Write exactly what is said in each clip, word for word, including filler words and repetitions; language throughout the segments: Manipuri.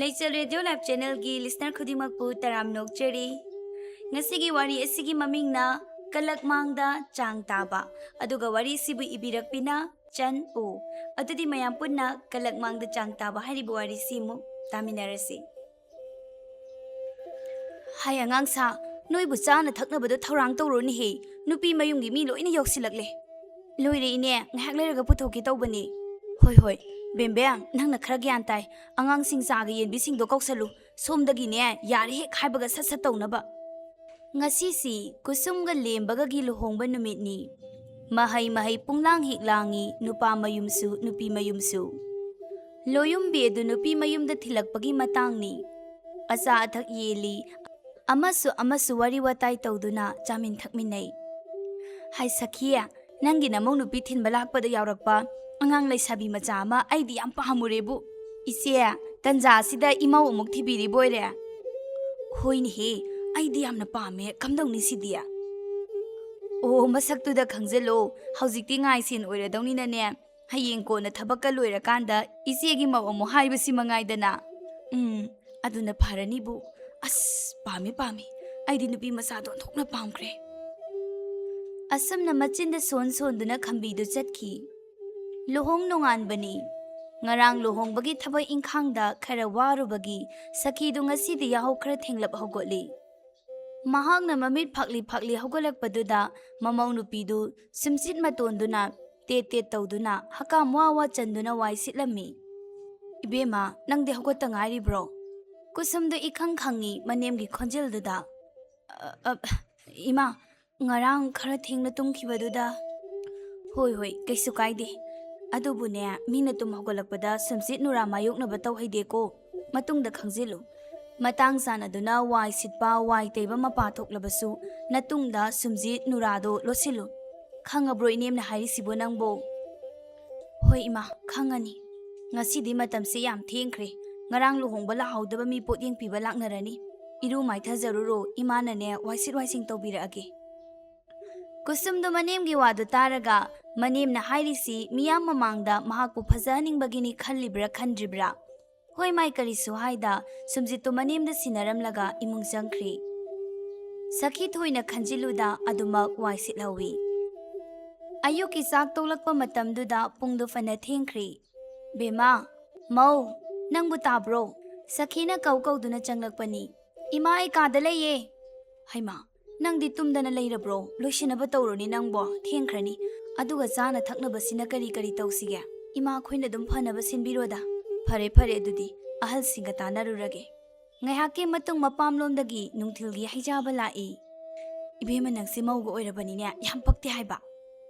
ꯂꯩꯆꯠ ꯔꯦꯗꯤꯑꯣ ꯂꯥꯏꯚ ꯆꯦꯅꯦꯜꯒꯤ ꯂꯤꯁꯅꯔ ꯈꯨꯗꯤꯡꯃꯛꯄꯨ ꯇꯔꯥꯝꯅ ꯑꯣꯛꯆꯔꯤ꯫ ꯉꯁꯤꯒꯤ ꯋꯥꯔꯤ ꯑꯁꯤꯒꯤ ꯃꯃꯤꯡꯅ ꯀꯂꯛꯃꯥꯡꯗ ꯆꯥꯡ ꯇꯥꯕ, ꯑꯗꯨꯒ ꯋꯥꯔꯤꯁꯤꯕꯨ ꯏꯕꯤꯔꯛꯄꯤꯅ ꯆꯟ ꯎ꯫ ꯑꯗꯨꯗꯤ ꯃꯌꯥꯝ ꯄꯨꯟꯅ ꯀꯂꯛꯃꯥꯡꯗ ꯆꯥꯡ ꯇꯥꯕ ꯍꯥꯏꯔꯤꯕ ꯋꯥꯔꯤꯁꯤ ꯑꯃꯨꯛ ꯇꯥꯃꯤꯟꯅꯔꯁꯤ꯫ ꯍꯥꯏ ꯑꯉꯥꯡ ꯁꯥ, ꯅꯣꯏꯕꯨ ꯆꯥꯅ ꯊꯛꯅꯕꯗꯣ ꯊꯧꯔꯥꯡ ꯇꯧꯔꯣꯅꯦꯍꯦ꯫ ꯅꯨꯄꯤ ꯃꯌꯨꯝꯒꯤ ꯃꯤ ꯂꯣꯏꯅ ꯌꯧꯁꯤꯜꯂꯛꯂꯦ꯫ ꯂꯣꯏꯔꯦ ꯏꯅꯦ, ꯉꯥꯏꯍꯥꯛ ꯂꯩꯔꯒ ꯄꯨꯊꯣꯛꯀꯦ ꯇꯧꯕꯅꯤ꯫ ꯍꯣꯏ ꯍꯣꯏ, ꯕꯦꯝꯕꯦꯝ, ꯅꯪꯅ ꯈꯔ ꯒ꯭ꯌꯥꯟ ꯇꯥꯏ꯫ ꯑꯉꯥꯡꯁꯤꯡ ꯆꯥꯒ ꯌꯦꯟꯕꯤꯁꯤꯡꯗꯣ ꯀꯧꯁꯜꯂꯨ꯫ ꯁꯣꯝꯗꯒꯤꯅꯦ, ꯌꯥꯔꯦ ꯍꯦꯛ ꯍꯥꯏꯕꯒ ꯁꯠ ꯁꯠ ꯇꯧꯅꯕ꯫ ꯉꯁꯤꯁꯤ ꯀꯨꯁꯨꯝꯒ ꯂꯦꯝꯕꯒꯒꯤ ꯂꯨꯍꯣꯡꯕ ꯅꯨꯃꯤꯠꯅꯤ꯫ ꯃꯍꯩ ꯃꯍꯩ ꯄꯨꯡꯂꯥꯡ ꯍꯦꯛ ꯂꯥꯡꯉꯤ, ꯅꯨꯄꯥ ꯃꯌꯨꯝꯁꯨ ꯅꯨꯄꯤ ꯃꯌꯨꯝꯁꯨ꯫ ꯂꯣꯌꯨꯝꯕꯤ ꯑꯗꯨ ꯅꯨꯄꯤ ꯃꯌꯨꯝꯗ ꯊꯤꯜꯂꯛꯄꯒꯤ ꯃꯇꯥꯡꯅꯤ꯫ ꯑꯆꯥ ꯑꯊꯛ ꯌꯦꯜꯂꯤ, ꯑꯃꯁꯨ ꯑꯃꯁꯨ ꯋꯥꯔꯤ ꯋꯥꯇꯥꯏ ꯇꯧꯗꯨꯅ ꯆꯥꯃꯤꯟ ꯊꯛꯃꯤꯟꯅꯩ꯫ ꯍꯥꯏ ꯁꯈꯤ, ꯅꯪꯒꯤ ꯅꯃꯧ ꯅꯨꯄꯤ ꯊꯤꯟꯕ ꯂꯥꯛꯄꯗ ꯌꯥꯎꯔꯛꯄ ꯑꯉꯥꯡ ꯂꯩꯁꯥꯕꯤ ꯃꯆꯥ ꯑꯃ ꯑꯩꯗꯤ ꯌꯥꯝ ꯄꯥꯝꯃꯨꯔꯦꯕꯨ꯫ ꯏꯆꯦ, ꯇꯟꯖꯥ ꯑꯁꯤꯗ ꯏꯃꯧ ꯑꯃꯨꯛ ꯊꯤꯕꯤꯔꯤꯕ ꯑꯣꯏꯔꯦ꯫ ꯍꯣꯏꯅꯦꯍꯦ, ꯑꯩꯗꯤ ꯌꯥꯝꯅ ꯄꯥꯝꯃꯦ, ꯀꯝꯗꯧꯅꯤ ꯁꯤꯗꯤ? ꯑꯣ, ꯃꯁꯛꯇꯨꯗ ꯈꯪꯖꯜꯂꯣ, ꯍꯧꯖꯤꯛꯇꯤ ꯉꯥꯏꯁꯦꯟ ꯑꯣꯏꯔꯗꯧꯅꯤꯅꯅꯦ, ꯍꯌꯦꯡ ꯀꯣꯟꯅ ꯊꯕꯛꯀ ꯂꯣꯏꯔꯀꯥꯟꯗ ꯏꯆꯦꯒꯤ ꯃꯧ ꯑꯃꯨꯛ ꯍꯥꯏꯕꯁꯤ ꯃꯉꯥꯏꯗꯅ꯫ ꯎꯝ, ꯑꯗꯨꯅ ꯐꯔꯅꯤꯕꯨ꯫ ꯑꯁ, ꯄꯥꯝꯃꯤ, ꯄꯥꯝꯃꯤ꯫ ꯑꯩꯗꯤ ꯅꯨꯄꯤ ꯃꯆꯥꯗꯣ ꯑꯣꯟꯊꯣꯛꯅ ꯄꯥꯝꯈ꯭ꯔꯦ꯫ ꯑꯁꯨꯝꯅ ꯃꯆꯤꯟꯗ ꯁꯣꯟ ꯁꯣꯟꯗꯨꯅ ꯈꯝꯕꯤꯗꯨ ꯆꯠꯈꯤ꯫ ꯂꯨꯍꯣꯡ ꯅꯣꯡꯉꯥꯟꯕꯅꯤ꯫ ꯉꯔꯥꯡ ꯂꯨꯍꯣꯡꯕꯒꯤ ꯊꯕꯛ ꯏꯪꯈꯥꯡꯗ ꯈꯔ ꯋꯥꯔꯨꯕꯒꯤ ꯁꯈꯤꯗꯨ ꯉꯁꯤꯗꯤ ꯌꯥꯍꯧ ꯈꯔ ꯊꯦꯡꯂꯞ ꯍꯧꯒꯠꯂꯤ꯫ ꯃꯍꯥꯛꯅ ꯃꯃꯤꯠ ꯐꯥꯛꯂꯤ ꯐꯥꯛꯂꯤ ꯍꯧꯒꯠꯂꯛꯄꯗꯨꯗ ꯃꯃꯧ ꯅꯨꯄꯤꯗꯨ ꯁꯨꯝꯁꯤꯠ ꯃꯇꯣꯟꯗꯨꯅ ꯇꯦꯠ ꯇꯦꯠ ꯇꯧꯗꯨꯅ ꯍꯀꯥꯝ ꯋꯥ ꯋꯥ ꯆꯟꯗꯨꯅ ꯋꯥꯏ ꯁꯤꯠꯂꯝꯃꯤ꯫ "ꯏꯕꯦꯝꯃ, ꯅꯪꯗꯤ ꯍꯧꯒꯠꯇ ꯉꯥꯏꯔꯤꯕ꯭ꯔꯣ?" ꯀꯨꯁꯨꯝꯗꯨ ꯏꯈꯪ ꯈꯪꯉꯤ ꯃꯅꯦꯝꯒꯤ ꯈꯣꯟꯖꯦꯜꯗꯨꯗ꯫ "ꯑ, ꯑ, ꯏꯃꯥ, ꯉꯔꯥꯡ ꯈꯔ ꯊꯦꯡꯅ ꯇꯨꯝꯈꯤꯕꯗꯨꯗ꯫" "ꯍꯣꯏ, ꯍꯣꯏ, ꯀꯩꯁꯨ ꯀꯥꯏꯗꯦ꯫ ꯑꯗꯨꯕꯨꯅꯦ, ꯃꯤꯅ ꯇꯨꯝ ꯍꯧꯒꯠꯂꯛꯄꯗ ꯁꯨꯝꯁꯤꯠ ꯅꯨꯔꯥ ꯃꯥꯌꯣꯛꯅꯕ ꯇꯧꯍꯩꯗꯦꯀꯣ꯫ ꯃꯇꯨꯡꯗ ꯈꯪꯖꯤꯜꯂꯨ꯫ ꯃꯇꯥꯡ ꯆꯥꯟꯅꯗꯨꯅ ꯋꯥꯏ ꯁꯤꯠꯄ, ꯋꯥꯏ ꯇꯩꯕ ꯃꯄꯥ ꯊꯣꯛꯂꯕꯁꯨ ꯅꯇꯨꯡꯗ ꯁꯨꯝꯁꯤꯠ ꯅꯨꯔꯥꯗꯣ ꯂꯣꯠꯁꯤꯜꯂꯨ꯫ ꯈꯪꯉꯕ꯭ꯔꯣ ꯏꯅꯦꯝꯅ ꯍꯥꯏꯔꯤꯁꯤꯕꯣ ꯅꯪꯕꯣ?" "ꯍꯣꯏ ꯏꯃꯥ, ꯈꯪꯉꯅꯤ꯫ ꯉꯁꯤꯗꯤ ꯃꯇꯝꯁꯦ ꯌꯥꯝ ꯊꯦꯡꯈ꯭ꯔꯦ꯫ ꯉꯔꯥꯡ ꯂꯨꯍꯣꯡꯕ ꯂꯥꯛꯍꯧꯗꯕ ꯃꯤ ꯄꯣꯠꯌꯦꯡ ꯄꯤꯕ ꯂꯥꯛꯅꯔꯅꯤ꯫ ꯏꯔꯨ ꯃꯥꯏꯊꯖꯔꯨꯔꯣ, ꯏꯃꯥꯅꯅꯦ ꯋꯥꯏꯁꯤꯠ ꯋꯥꯏꯁꯤꯡ ꯇꯧꯕꯤꯔꯛꯑꯒꯦ꯫" ꯀꯨꯁꯨꯝꯗꯣ ꯃꯅꯦꯝꯒꯤ ꯋꯥꯗꯨ ꯇꯥꯔꯒ, ꯃꯅꯦꯝꯅ ꯍꯥꯏꯔꯤꯁꯤ ꯃꯤꯌꯥꯝ ꯃꯃꯥꯡꯗ ꯃꯍꯥꯛꯄꯨ ꯐꯖꯍꯟꯅꯤꯡꯕꯒꯤꯅꯤ ꯈꯜꯂꯤꯕ꯭ꯔꯥ ꯈꯟꯗ꯭ꯔꯤꯕ꯭ꯔꯥ? ꯍꯣꯏ ꯃꯥꯏ ꯀꯔꯤꯁꯨ ꯍꯥꯏꯗ ꯁꯨꯝꯖꯤꯠꯇꯨ ꯃꯅꯦꯝꯗ ꯁꯤꯟꯅꯔꯝꯂꯒ ꯏꯃꯨꯡ ꯆꯪꯈ꯭ꯔꯤ꯫ ꯁꯈꯤ ꯊꯣꯏꯅ ꯈꯟꯖꯤꯜꯂꯨꯗ ꯑꯗꯨꯃꯛ ꯋꯥꯏ ꯁꯤꯠꯍꯧꯏ꯫ ꯑꯌꯨꯛꯀꯤ ꯆꯥꯛ ꯇꯣꯛꯂꯛꯄ ꯃꯇꯝꯗꯨꯗ ꯄꯨꯡꯗꯨ ꯐꯅ ꯊꯦꯡꯈ꯭ꯔꯤ꯫ "ꯕꯦꯝꯃ, ꯃꯧ, ꯅꯪꯕꯨ ꯇꯥꯕ꯭ꯔꯣ?" ꯁꯈꯤꯅ ꯀꯧ ꯀꯧꯗꯨꯅ ꯆꯪꯂꯛꯄꯅꯤ꯫ "ꯏꯃꯥ, ꯑꯩ ꯀꯥꯗ ꯂꯩꯌꯦ꯫" "ꯍꯩꯃꯥ, ꯅꯪꯗꯤ ꯇꯨꯝꯗꯅ ꯂꯩꯔꯕ꯭ꯔꯣ? ꯂꯣꯏꯁꯤꯟꯅꯕ ꯇꯧꯔꯣꯅꯦ ꯅꯪꯕꯣ, ꯊꯦꯡꯈ꯭ꯔꯅꯤ꯫ ꯑꯗꯨꯒ ꯆꯥꯅ ꯊꯛꯅꯕꯁꯤꯅ ꯀꯔꯤ ꯀꯔꯤ ꯇꯧꯁꯤꯒꯦ? ꯏꯃꯥ, ꯑꯩꯈꯣꯏꯅ ꯑꯗꯨꯝ ꯐꯅꯕ ꯁꯤꯟꯕꯤꯔꯣꯗ꯫" "ꯐꯔꯦ ꯐꯔꯦ, ꯑꯗꯨꯗꯤ ꯑꯍꯜꯁꯤꯡꯒ ꯇꯥꯟꯅꯔꯨꯔꯒꯦ꯫" ꯉꯥꯏꯍꯥꯛꯀꯤ ꯃꯇꯨꯡ ꯃꯄꯥꯝꯂꯣꯝꯗꯒꯤ ꯅꯨꯡꯊꯤꯜꯒꯤ ꯍꯩꯖꯥꯕ ꯂꯥꯛꯏ꯫ "ꯏꯕꯦꯝꯃ, ꯅꯪꯁꯦ ꯃꯧꯒ ꯑꯣꯏꯔꯕꯅꯤꯅꯦ, ꯌꯥꯝ ꯄꯛꯇꯦ ꯍꯥꯏꯕ꯫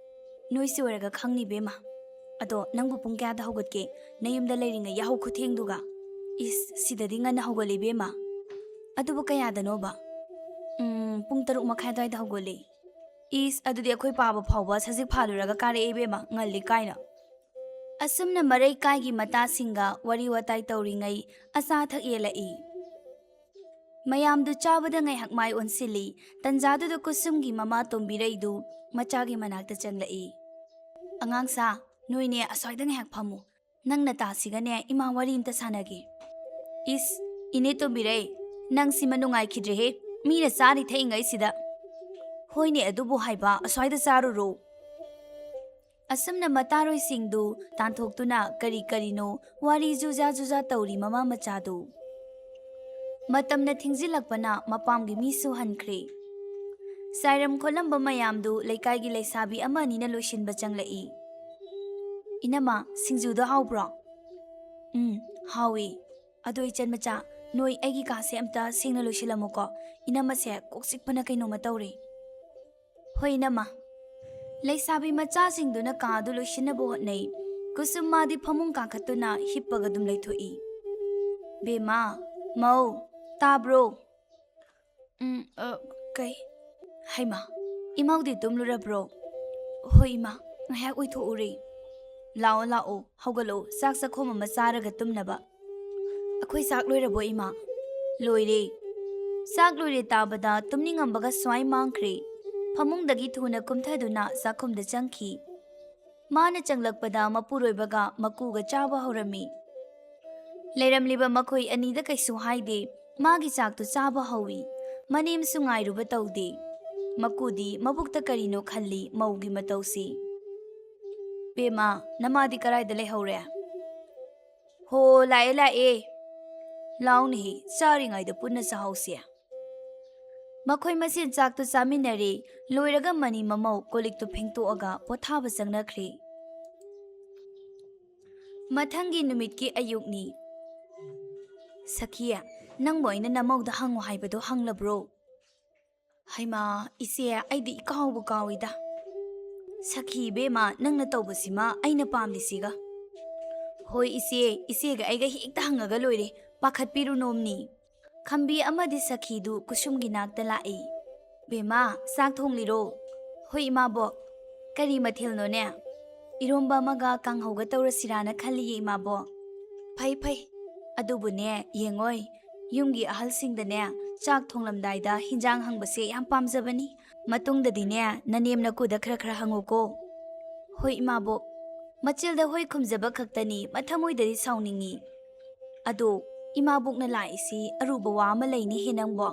ꯅꯣꯏꯁꯤ ꯑꯣꯏꯔꯒ ꯈꯪꯅꯤ ꯏꯕꯦꯝꯃ꯫ ꯑꯗꯣ ꯅꯪꯕꯨ ꯄꯨꯡ ꯀꯌꯥꯗ ꯍꯧꯒꯠꯀꯦ? ꯅꯌꯨꯝꯗ ꯂꯩꯔꯤꯉꯩ ꯌꯥꯍꯧ ꯈꯨꯊꯦꯡꯗꯨꯒ꯫ ꯏꯁ, ꯁꯤꯗꯗꯤ ꯉꯟꯅ ꯍꯧꯒꯠꯂꯤ ꯏꯕꯦꯝꯃ꯫ ꯑꯗꯨꯕꯨ ꯀꯌꯥꯗꯅꯣꯕ?" "ꯎꯝ, ꯄꯨꯡ ꯇꯔꯨꯛ ꯃꯈꯥꯏ ꯑꯗꯨꯋꯥꯏꯗ ꯍꯧꯒꯠꯂꯤ꯫" "ꯏꯁ, ꯑꯗꯨꯗꯤ ꯑꯩꯈꯣꯏ ꯄꯥꯕ ꯐꯥꯎꯕ ꯁꯖꯤꯛ ꯐꯥꯜꯂꯨꯔꯒ ꯀꯥꯔꯛꯑꯦ ꯏꯕꯦꯝꯃ, ꯉꯜꯂꯤ ꯀꯥꯏꯅ꯫" ꯑꯁꯨꯝꯅ ꯃꯔꯩꯀꯥꯏꯒꯤ ꯃꯇꯥꯁꯤꯡꯒ ꯋꯥꯔꯤ ꯋꯥꯇꯥꯏ ꯇꯧꯔꯤꯉꯩ ꯑꯆꯥ ꯑꯊꯛ ꯌꯦꯜꯂꯛꯏ꯫ ꯃꯌꯥꯝꯗꯨ ꯆꯥꯕꯗ ꯉꯥꯏꯍꯥꯛ ꯃꯥꯏ ꯑꯣꯟꯁꯤꯜꯂꯤ꯫ ꯇꯟꯖꯥꯗꯨꯗ ꯀꯨꯁꯨꯝꯒꯤ ꯃꯃꯥ ꯇꯣꯝꯕꯤꯔꯩꯗꯨ ꯃꯆꯥꯒꯤ ꯃꯅꯥꯛꯇ ꯆꯪꯂꯛꯏ꯫ "ꯑꯉꯥꯡꯁꯥ, ꯅꯣꯏꯅꯦ ꯑꯁ꯭ꯋꯥꯏꯗ ꯉꯥꯏꯍꯥꯛ ꯐꯝꯃꯨ꯫ ꯅꯪ ꯅꯇꯥꯁꯤꯒꯅꯦ ꯏꯃꯥ ꯋꯥꯔꯤ ꯑꯝꯇ ꯁꯥꯟꯅꯒꯦ꯫" "ꯏꯁ, ꯏꯅꯦ ꯇꯣꯝꯕꯤꯔꯩ, ꯅꯪꯁꯤꯃ ꯅꯨꯡꯉꯥꯏꯈꯤꯗ꯭ꯔꯦꯍꯦ꯫ ꯃꯤꯅ ꯆꯥꯔꯤ ꯊꯛꯏꯉꯩꯁꯤꯗ꯫" "ꯍꯣꯏꯅꯦ, ꯑꯗꯨꯕꯨ ꯍꯥꯏꯕ, ꯑꯁ꯭ꯋꯥꯏꯗ ꯆꯥꯔꯨꯔꯣ꯫" ꯑꯁꯨꯝꯅ ꯃꯇꯥꯔꯣꯏꯁꯤꯡꯗꯨ ꯇꯥꯟꯊꯣꯛꯇꯨꯅ ꯀꯔꯤ ꯀꯔꯤꯅꯣ ꯋꯥꯔꯤ ꯖꯨꯖꯥ ꯖꯨꯖꯥ ꯇꯧꯔꯤ ꯃꯃꯥ ꯃꯆꯥꯗꯨ꯫ ꯃꯇꯝꯅ ꯊꯤꯡꯖꯤꯜꯂꯛꯄꯅ ꯃꯄꯥꯝꯒꯤ ꯃꯤꯁꯨ ꯍꯟꯈ꯭ꯔꯦ꯫ ꯆꯥꯏꯔꯝ ꯈꯣꯠꯂꯝꯕ ꯃꯌꯥꯝꯗꯨ ꯂꯩꯀꯥꯏꯒꯤ ꯂꯩꯁꯥꯕꯤ ꯑꯃ ꯑꯅꯤꯅ ꯂꯣꯏꯁꯤꯟꯕ ꯆꯪꯂꯛꯏ꯫ "ꯏꯅꯝꯃ, ꯁꯤꯡꯖꯨꯗꯣ ꯍꯥꯎꯕ꯭ꯔꯣ?" "ꯎꯝ, ꯍꯥꯎꯏ꯫ ꯑꯗꯣ ꯏꯆꯟ ꯃꯆꯥ, ꯅꯣꯏ ꯑꯩꯒꯤ ꯀꯥꯁꯦ ꯑꯝꯇ ꯁꯦꯡꯅ ꯂꯣꯏꯁꯤꯜꯂꯝꯃꯨꯀꯣ꯫ ꯏꯅꯝꯃꯁꯦ ꯀꯣꯛ ꯆꯤꯛꯄꯅ ꯀꯩꯅꯣꯝꯃ ꯇꯧꯔꯦ꯫" "ꯍꯣꯏ ꯏꯅꯝꯃ꯫" ꯂꯩꯁꯥꯕꯤ ꯃꯆꯥꯁꯤꯡꯗꯨꯅ ꯀꯥꯗꯨ ꯂꯣꯏꯁꯤꯟꯅꯕ ꯍꯣꯠꯅꯩ꯫ ꯀꯨꯁꯨꯝ ꯃꯥꯗꯤ ꯐꯃꯨꯡ ꯀꯥꯈꯠꯇꯨꯅ ꯍꯤꯞꯄꯒ ꯑꯗꯨꯝ ꯂꯩꯊꯣꯛꯏ꯫ "ꯕꯦꯝꯃ, ꯃꯧ, ꯇꯥꯕ꯭ꯔꯣ?" "ꯎꯝ, ꯑ, ꯀꯩ?" "ꯍꯩꯃꯥ, ꯏꯃꯧꯗꯤ ꯇꯨꯝꯂꯨꯔꯕ꯭ꯔꯣ?" "ꯍꯣꯏ ꯏꯃꯥ, ꯉꯥꯏꯍꯥꯛ ꯎꯏꯊꯣꯛꯎꯔꯦ꯫" "ꯂꯥꯛꯑꯣ, ꯂꯥꯛꯑꯣ, ꯍꯧꯒꯠꯂꯛꯑꯣ, ꯆꯥꯛ ꯆꯥꯛꯈꯣꯝ ꯑꯃ ꯆꯥꯔꯒ ꯇꯨꯝꯅꯕ꯫" "ꯑꯩꯈꯣꯏ ꯆꯥꯛ ꯂꯣꯏꯔꯕꯣ ꯏꯃꯥ?" "ꯂꯣꯏꯔꯦ꯫" ꯆꯥꯛ ꯂꯣꯏꯔꯦ ꯇꯥꯕꯗ ꯇꯨꯝꯅꯤꯡꯉꯝꯕꯒ ꯁ꯭ꯋꯥꯏ ꯃꯥꯡꯈ꯭ꯔꯦ꯫ ꯐꯃꯨꯡꯗꯒꯤ ꯊꯨꯅ ꯀꯨꯝꯊꯗꯨꯅ ꯆꯥꯛꯈꯨꯝꯗ ꯆꯪꯈꯤ꯫ ꯃꯥꯅ ꯆꯪꯂꯛꯄꯗ ꯃꯄꯨꯔꯣꯏꯕꯒ ꯃꯀꯨꯒ ꯆꯥꯕ ꯍꯧꯔꯝꯃꯤ꯫ ꯂꯩꯔꯝꯂꯤꯕ ꯃꯈꯣꯏ ꯑꯅꯤꯗ ꯀꯩꯁꯨ ꯍꯥꯏꯗꯦ꯫ ꯃꯥꯒꯤ ꯆꯥꯛꯇꯨ ꯆꯥꯕ ꯍꯧꯏ꯫ ꯃꯅꯦꯝꯁꯨ ꯉꯥꯏꯔꯨꯕ ꯇꯧꯗꯦ꯫ ꯃꯀꯨꯗꯤ ꯃꯕꯨꯛꯇ ꯀꯔꯤꯅꯣ ꯈꯜꯂꯤ ꯃꯧꯒꯤ ꯃꯇꯧꯁꯤ꯫ "ꯕꯦꯝꯃ, ꯅꯃꯥꯗꯤ ꯀꯔꯥꯏꯗ ꯂꯩꯍꯧꯔꯦ?" "ꯍꯣ, ꯂꯥꯛꯑꯦ, ꯂꯥꯛꯑꯦ꯫ ꯂꯥꯎꯅꯦꯍꯦ, ꯆꯥꯔꯤꯉꯩꯗ ꯄꯨꯟꯅ ꯆꯥꯍꯧꯁꯦ꯫" ꯃꯈꯣꯏ ꯃꯁꯦꯟ ꯆꯥꯛꯇꯨ ꯆꯥꯃꯤꯟꯅꯔꯦ꯫ ꯂꯣꯏꯔꯒ ꯃꯅꯤ ꯃꯃꯧ ꯀꯣꯜ ꯂꯤꯛꯇꯨ ꯐꯦꯡꯇꯣꯛꯑꯒ ꯄꯣꯊꯥꯕ ꯆꯪꯅꯈ꯭ꯔꯦ꯫ ꯃꯊꯪꯒꯤ ꯅꯨꯃꯤꯠꯀꯤ ꯑꯌꯨꯛꯅꯤ꯫ "ꯁꯈꯤ, ꯅꯪꯕꯨ ꯑꯩꯅ ꯅꯃꯧꯗ ꯍꯪꯉꯨ ꯍꯥꯏꯕꯗꯣ ꯍꯪꯂꯕ꯭ꯔꯣ?" "ꯍꯩꯃꯥ, ꯏꯆꯦ, ꯑꯩꯗꯤ ꯏꯀꯥꯎꯕꯨ ꯀꯥꯎꯏꯗ꯫" "ꯁꯈꯤ ꯏꯕꯦꯝꯃ, ꯅꯪꯅ ꯇꯧꯕꯁꯤꯃ ꯑꯩꯅ ꯄꯥꯝꯂꯤꯁꯤꯒ꯫" "ꯍꯣꯏ ꯏꯆꯦ, ꯏꯆꯦꯒ ꯑꯩꯒ ꯍꯦꯛꯇ ꯍꯪꯉꯒ ꯂꯣꯏꯔꯦ, ꯄꯥꯈꯠꯄꯤꯔꯨꯅꯣꯝꯅꯤ꯫" ꯈꯝꯕꯤ ꯑꯃꯗꯤ ꯁꯈꯤꯗꯨ ꯀꯨꯁꯨꯝꯒꯤ ꯅꯥꯛꯇ ꯂꯥꯛꯏ꯫ "ꯕꯦꯝꯃ, ꯆꯥꯛ ꯊꯣꯡꯂꯤꯔꯣ?" "ꯍꯣꯏ ꯏꯃꯥꯕꯣꯛ꯫" "ꯀꯔꯤ ꯃꯊꯦꯜꯅꯣꯅꯦ?" "ꯏꯔꯣꯝꯕ ꯑꯃꯒ ꯀꯥꯡꯍꯧꯒ ꯇꯧꯔꯁꯤꯔꯥꯅ ꯈꯜꯂꯤꯌꯦ ꯏꯃꯥꯕꯣꯛ꯫" "ꯐꯩ ꯐꯩ꯫ ꯑꯗꯨꯕꯨꯅꯦ, ꯌꯦꯡꯉꯣꯏ, ꯌꯨꯝꯒꯤ ꯑꯍꯜꯁꯤꯡꯗꯅꯦ ꯆꯥꯛ ꯊꯣꯡꯂꯝꯗꯥꯏꯗ ꯍꯤꯟꯖꯥꯡ ꯍꯪꯕꯁꯦ ꯌꯥꯝ ꯄꯥꯝꯖꯕꯅꯤ꯫ ꯃꯇꯨꯡꯗꯗꯤꯅꯦ ꯅꯅꯦꯝ ꯅꯀꯨꯗ ꯈꯔ ꯈꯔ ꯍꯪꯉꯨꯀꯣ꯫" "ꯍꯣꯏ ꯏꯃꯥꯕꯣꯛ꯫" ꯃꯆꯤꯜꯗ ꯍꯣꯏ ꯈꯨꯝꯖꯕ ꯈꯛꯇꯅꯤ, ꯃꯊꯃꯣꯏꯗꯗꯤ ꯁꯥꯎꯅꯤꯡꯏ꯫ "ꯑꯗꯣ, ꯏꯃꯥꯕꯣꯛꯅ ꯂꯥꯛꯏꯁꯤ ꯑꯔꯨꯕ ꯋꯥ ꯑꯃ ꯂꯩꯅꯦꯍꯦ ꯅꯪꯕꯣ꯫"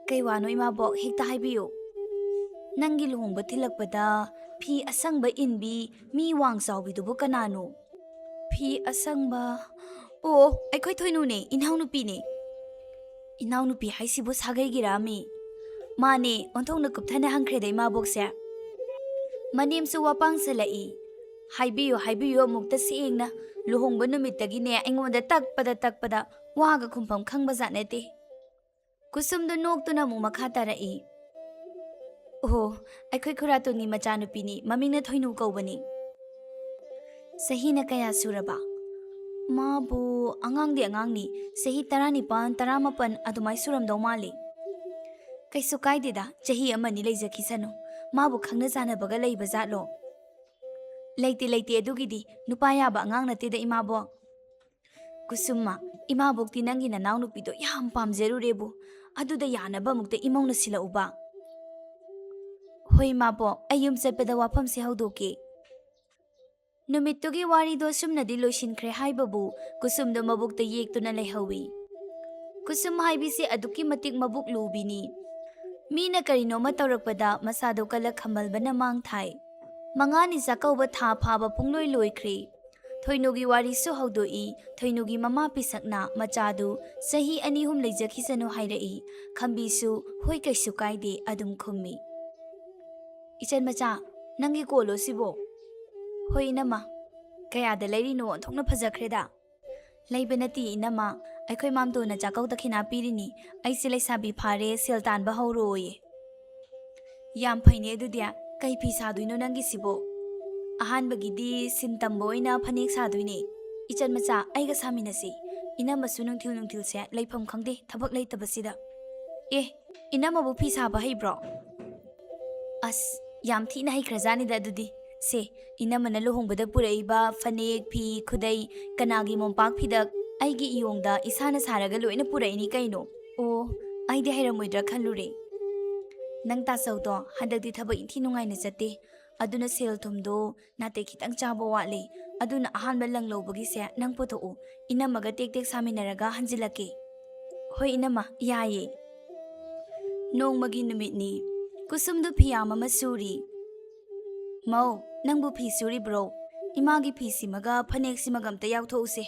"ꯀꯩ ꯋꯥꯅꯣ ꯏꯃꯥꯕꯣꯛ, ꯍꯦꯛꯇ ꯍꯥꯏꯕꯤꯌꯨ꯫" "ꯅꯪꯒꯤ ꯂꯨꯍꯣꯡꯕ ꯊꯤꯜꯂꯛꯄꯗ ꯐꯤ ꯑꯁꯪꯕ ꯏꯟꯕꯤ ꯃꯤ ꯋꯥꯡ ꯆꯥꯎꯕꯤꯗꯨꯕꯨ ꯀꯅꯥꯅꯣ?" "ꯐꯤ ꯑꯁꯪꯕ? ꯑꯣ, ꯑꯩꯈꯣꯏ ꯊꯣꯏꯅꯨꯅꯦ, ꯏꯅꯥꯎꯅꯨꯄꯤꯅꯦ꯫" "ꯏꯅꯥꯎꯅꯨꯄꯤ ꯍꯥꯏꯁꯤꯕꯨ ꯁꯥꯒꯩꯒꯤꯔꯥꯃꯤ?" "ꯃꯥꯅꯦ, ꯑꯣꯟꯊꯣꯛꯅ ꯀꯨꯞꯊꯅ ꯍꯪꯈ꯭ꯔꯦꯗ ꯏꯃꯥꯕꯣꯛꯁꯦ꯫" ꯃꯅꯦꯝꯁꯨ ꯋꯥꯄꯥꯡ ꯁꯜꯂꯛꯏ꯫ "ꯍꯥꯏꯕꯤꯌꯨ, ꯍꯥꯏꯕꯤꯌꯨ ꯑꯃꯨꯛꯇ ꯁꯦꯡꯅ꯫ ꯂꯨꯍꯣꯡꯕ ꯅꯨꯃꯤꯠꯇꯒꯤꯅꯦ ꯑꯩꯉꯣꯟꯗ ꯇꯛꯄꯗ ꯇꯛꯄꯗ ꯋꯥꯒ ꯈꯨꯝꯐꯝ ꯈꯪꯕꯖꯥꯠ ꯅꯠꯇꯦ꯫" ꯀꯨꯁꯨꯝꯗꯨ ꯅꯣꯛꯇꯨꯅ ꯑꯃꯨꯛ ꯃꯈꯥ ꯇꯥꯔꯛꯏ꯫ "ꯑꯣꯍꯣ, ꯑꯩꯈꯣꯏ ꯈꯨꯔꯥꯇꯣꯟꯒꯤ ꯃꯆꯥꯅꯨꯄꯤꯅꯤ, ꯃꯃꯤꯡꯅ ꯊꯣꯏꯅꯨ ꯀꯧꯕꯅꯤ꯫" "ꯆꯍꯤꯅ ꯀꯌꯥ ꯁꯨꯔꯕ?" "ꯃꯥꯕꯨ ꯑꯉꯥꯡꯗꯤ ꯑꯉꯥꯡꯅꯤ, ꯆꯍꯤ ꯇꯔꯥꯅꯤꯄꯥꯟ, ꯇꯔꯥꯃꯥꯄꯟ ꯑꯗꯨꯃꯥꯏ ꯁꯨꯔꯝꯗꯧ ꯃꯥꯜꯂꯤ꯫" "ꯀꯩꯁꯨ ꯀꯥꯏꯗꯦꯗ, ꯆꯍꯤ ꯑꯃꯅꯤ ꯂꯩꯖꯈꯤꯁꯅꯨ꯫ ꯃꯥꯕꯨ ꯈꯪꯅ ꯆꯥꯟꯅꯕꯒ ꯂꯩꯕ ꯖꯥꯠꯂꯣ?" "ꯂꯩꯇꯦ, ꯂꯩꯇꯦ, ꯑꯗꯨꯒꯤꯗꯤ꯫ ꯅꯨꯄꯥ ꯌꯥꯕ ꯑꯉꯥꯡ ꯅꯠꯇꯦꯗ, ꯏꯃꯥꯕꯣꯛ꯫" "ꯀꯨꯁꯨꯝꯃ, ꯏꯃꯥꯕꯣꯛꯇꯤ ꯅꯪꯒꯤ ꯅꯅꯥꯎꯅꯨꯄꯤꯗꯣ ꯌꯥꯝ ꯄꯥꯝꯖꯔꯨꯔꯦꯕꯨ꯫ ꯑꯗꯨꯗ ꯌꯥꯅꯕ ꯑꯃꯨꯛꯇ ꯏꯃꯧꯅ ꯁꯤꯜꯂꯛꯎꯕ꯫" "ꯍꯣꯏ ꯏꯃꯥꯕꯣꯛ, ꯑꯩ ꯌꯨꯝ ꯆꯠꯄꯗ ꯋꯥꯐꯝꯁꯦ ꯍꯧꯗꯣꯛꯀꯦ꯫" ꯅꯨꯃꯤꯠꯇꯨꯒꯤ ꯋꯥꯔꯤꯗꯣ ꯁꯨꯝꯅꯗꯤ ꯂꯣꯏꯁꯤꯟꯈ꯭ꯔꯦ ꯍꯥꯏꯕꯕꯨ ꯀꯨꯁꯨꯝꯗꯣ ꯃꯕꯨꯛꯇ ꯌꯦꯛꯇꯨꯅ ꯂꯩꯍꯧꯏ꯫ ꯀꯨꯁꯨꯝ ꯍꯥꯏꯕꯤꯁꯦ ꯑꯗꯨꯛꯀꯤ ꯃꯇꯤꯛ ꯃꯕꯨꯛ ꯂꯨꯕꯤꯅꯤ꯫ ꯃꯤꯅ ꯀꯔꯤꯅꯣꯃ ꯇꯧꯔꯛꯄꯗ ꯃꯁꯥꯗꯣ ꯀꯜꯂ ꯈꯝꯕꯜꯕꯅ ꯃꯥꯡ ꯊꯥꯏ꯫ ꯃꯉꯥꯅꯤ ꯆꯥꯛꯀꯧꯕ ꯊꯥ ꯐꯥꯕ ꯄꯨꯡꯂꯣꯏ ꯂꯣꯏꯈ꯭ꯔꯦ꯫ ꯊꯣꯏꯅꯨꯒꯤ ꯋꯥꯔꯤꯁꯨ ꯍꯧꯗꯣꯛꯏ꯫ ꯊꯣꯏꯅꯨꯒꯤ ꯃꯃꯥ ꯄꯤꯁꯛꯅ ꯃꯆꯥꯗꯨ ꯆꯍꯤ ꯑꯅꯤ ꯑꯍꯨꯝ ꯂꯩꯖꯈꯤꯁꯅꯨ ꯍꯥꯏꯔꯛꯏ꯫ ꯈꯝꯕꯤꯁꯨ "ꯍꯣꯏ, ꯀꯩꯁꯨ ꯀꯥꯏꯗꯦ" ꯑꯗꯨꯝ ꯈꯨꯝꯃꯤ꯫ "ꯏꯆꯟ ꯃꯆꯥ, ꯅꯪꯒꯤ ꯀꯣꯜꯂꯣ ꯁꯤꯕꯣ?" "ꯍꯣꯏ ꯏꯅꯝꯃ, ꯀꯌꯥꯗ ꯂꯩꯔꯤꯅꯣ? ꯑꯣꯟꯊꯣꯛꯅ ꯐꯖꯈ꯭ꯔꯦꯗ!" "ꯂꯩꯕ ꯅꯠꯇꯦ ꯏꯅꯝꯃ, ꯑꯩꯈꯣꯏ ꯃꯥꯝꯇꯣꯟꯅ ꯆꯥꯛꯀꯧ ꯗꯈꯤꯅꯥ ꯄꯤꯔꯤꯅꯤ꯫ ꯑꯩꯁꯦ ꯂꯩꯁꯥꯕꯤ ꯐꯥꯔꯦ, ꯁꯦꯜ ꯇꯥꯟꯕ ꯍꯧꯔꯣꯌꯦ꯫" "ꯌꯥꯝ ꯐꯩꯅꯦ ꯑꯗꯨꯗꯤ꯫ ꯀꯩ ꯐꯤ ꯁꯥꯗꯣꯏꯅꯣ ꯅꯪꯒꯤꯁꯤꯕꯣ?" "ꯑꯍꯥꯟꯕꯒꯤꯗꯤ ꯁꯤꯟ ꯇꯝꯕ ꯑꯣꯏꯅ ꯐꯅꯦꯛ ꯁꯥꯗꯣꯏꯅꯦ꯫ ꯏꯆꯟ ꯃꯆꯥ, ꯑꯩꯒ ꯁꯥꯃꯤꯟꯅꯁꯤ꯫ ꯏꯅꯝꯃꯁꯨ ꯅꯨꯡꯊꯤꯜ ꯅꯨꯡꯊꯤꯜꯁꯦ ꯂꯩꯐꯝ ꯈꯪꯗꯦ, ꯊꯕꯛ ꯂꯩꯇꯕꯁꯤꯗ꯫" "ꯑꯦ, ꯏꯅꯝꯃꯕꯨ ꯐꯤ ꯁꯥꯕ ꯍꯩꯕ꯭ꯔꯣ?" "ꯑꯁ, ꯌꯥꯝ ꯊꯤꯅ ꯍꯩꯈ꯭ꯔꯖꯥꯠꯅꯤꯗ ꯑꯗꯨꯗꯤ꯫ ꯁꯦ, ꯏꯅꯝꯃꯅ ꯂꯨꯍꯣꯡꯕꯗ ꯄꯨꯔꯛꯏꯕ ꯐꯅꯦꯛ, ꯐꯤ, ꯈꯨꯗꯩ, ꯀꯅꯥꯒꯤ ꯃꯣꯝꯄꯥꯛ ꯐꯤꯗꯛ, ꯑꯩꯒꯤ ꯏꯌꯣꯡꯗ ꯏꯁꯥꯅ ꯁꯥꯔꯒ ꯂꯣꯏꯅ ꯄꯨꯔꯛꯏꯅꯤ ꯀꯩꯅꯣ꯫ ꯑꯣ, ꯑꯩꯗꯤ ꯍꯩꯔꯝꯃꯣꯏꯗ꯭ꯔꯥ ꯈꯜꯂꯨꯔꯦ꯫ ꯅꯪ ꯇꯥꯆꯧꯗꯣ ꯍꯟꯗꯛꯇꯤ ꯊꯕꯛ ꯏꯟꯊꯤ ꯅꯨꯡꯉꯥꯏꯅ ꯆꯠꯇꯦ꯫ ꯑꯗꯨꯅ ꯁꯦꯜ ꯊꯨꯝꯗꯣ ꯅꯥꯇꯩ ꯈꯤꯇꯪ ꯆꯥꯕ ꯋꯥꯠꯂꯤ꯫ ꯑꯗꯨꯅ ꯑꯍꯥꯟꯕ ꯂꯪ ꯂꯧꯕꯒꯤꯁꯦ ꯅꯪ ꯄꯨꯊꯣꯛꯎ꯫ ꯏꯅꯝꯃꯒ ꯇꯦꯛ ꯇꯦꯛ ꯁꯥꯃꯤꯟꯅꯔꯒ ꯍꯟꯖꯤꯜꯂꯛꯀꯦ꯫" "ꯍꯣꯏ ꯏꯅꯝꯃ, ꯌꯥꯏꯌꯦ꯫" ꯅꯣꯡꯃꯒꯤ ꯅꯨꯃꯤꯠꯅꯤ꯫ ꯀꯨꯁꯨꯝꯗꯨ ꯐꯤꯌꯥꯝ ꯑꯃ ꯁꯨꯔꯤ꯫ "ꯃꯧ, ꯅꯪꯕꯨ ꯐꯤ ꯁꯨꯔꯤꯕ꯭ꯔꯣ? ꯏꯃꯥꯒꯤ ꯐꯤꯁꯤꯃꯒ ꯐꯅꯦꯛꯁꯤꯃꯒ ꯑꯝꯇ ꯌꯥꯎꯊꯣꯛꯎꯁꯦ꯫"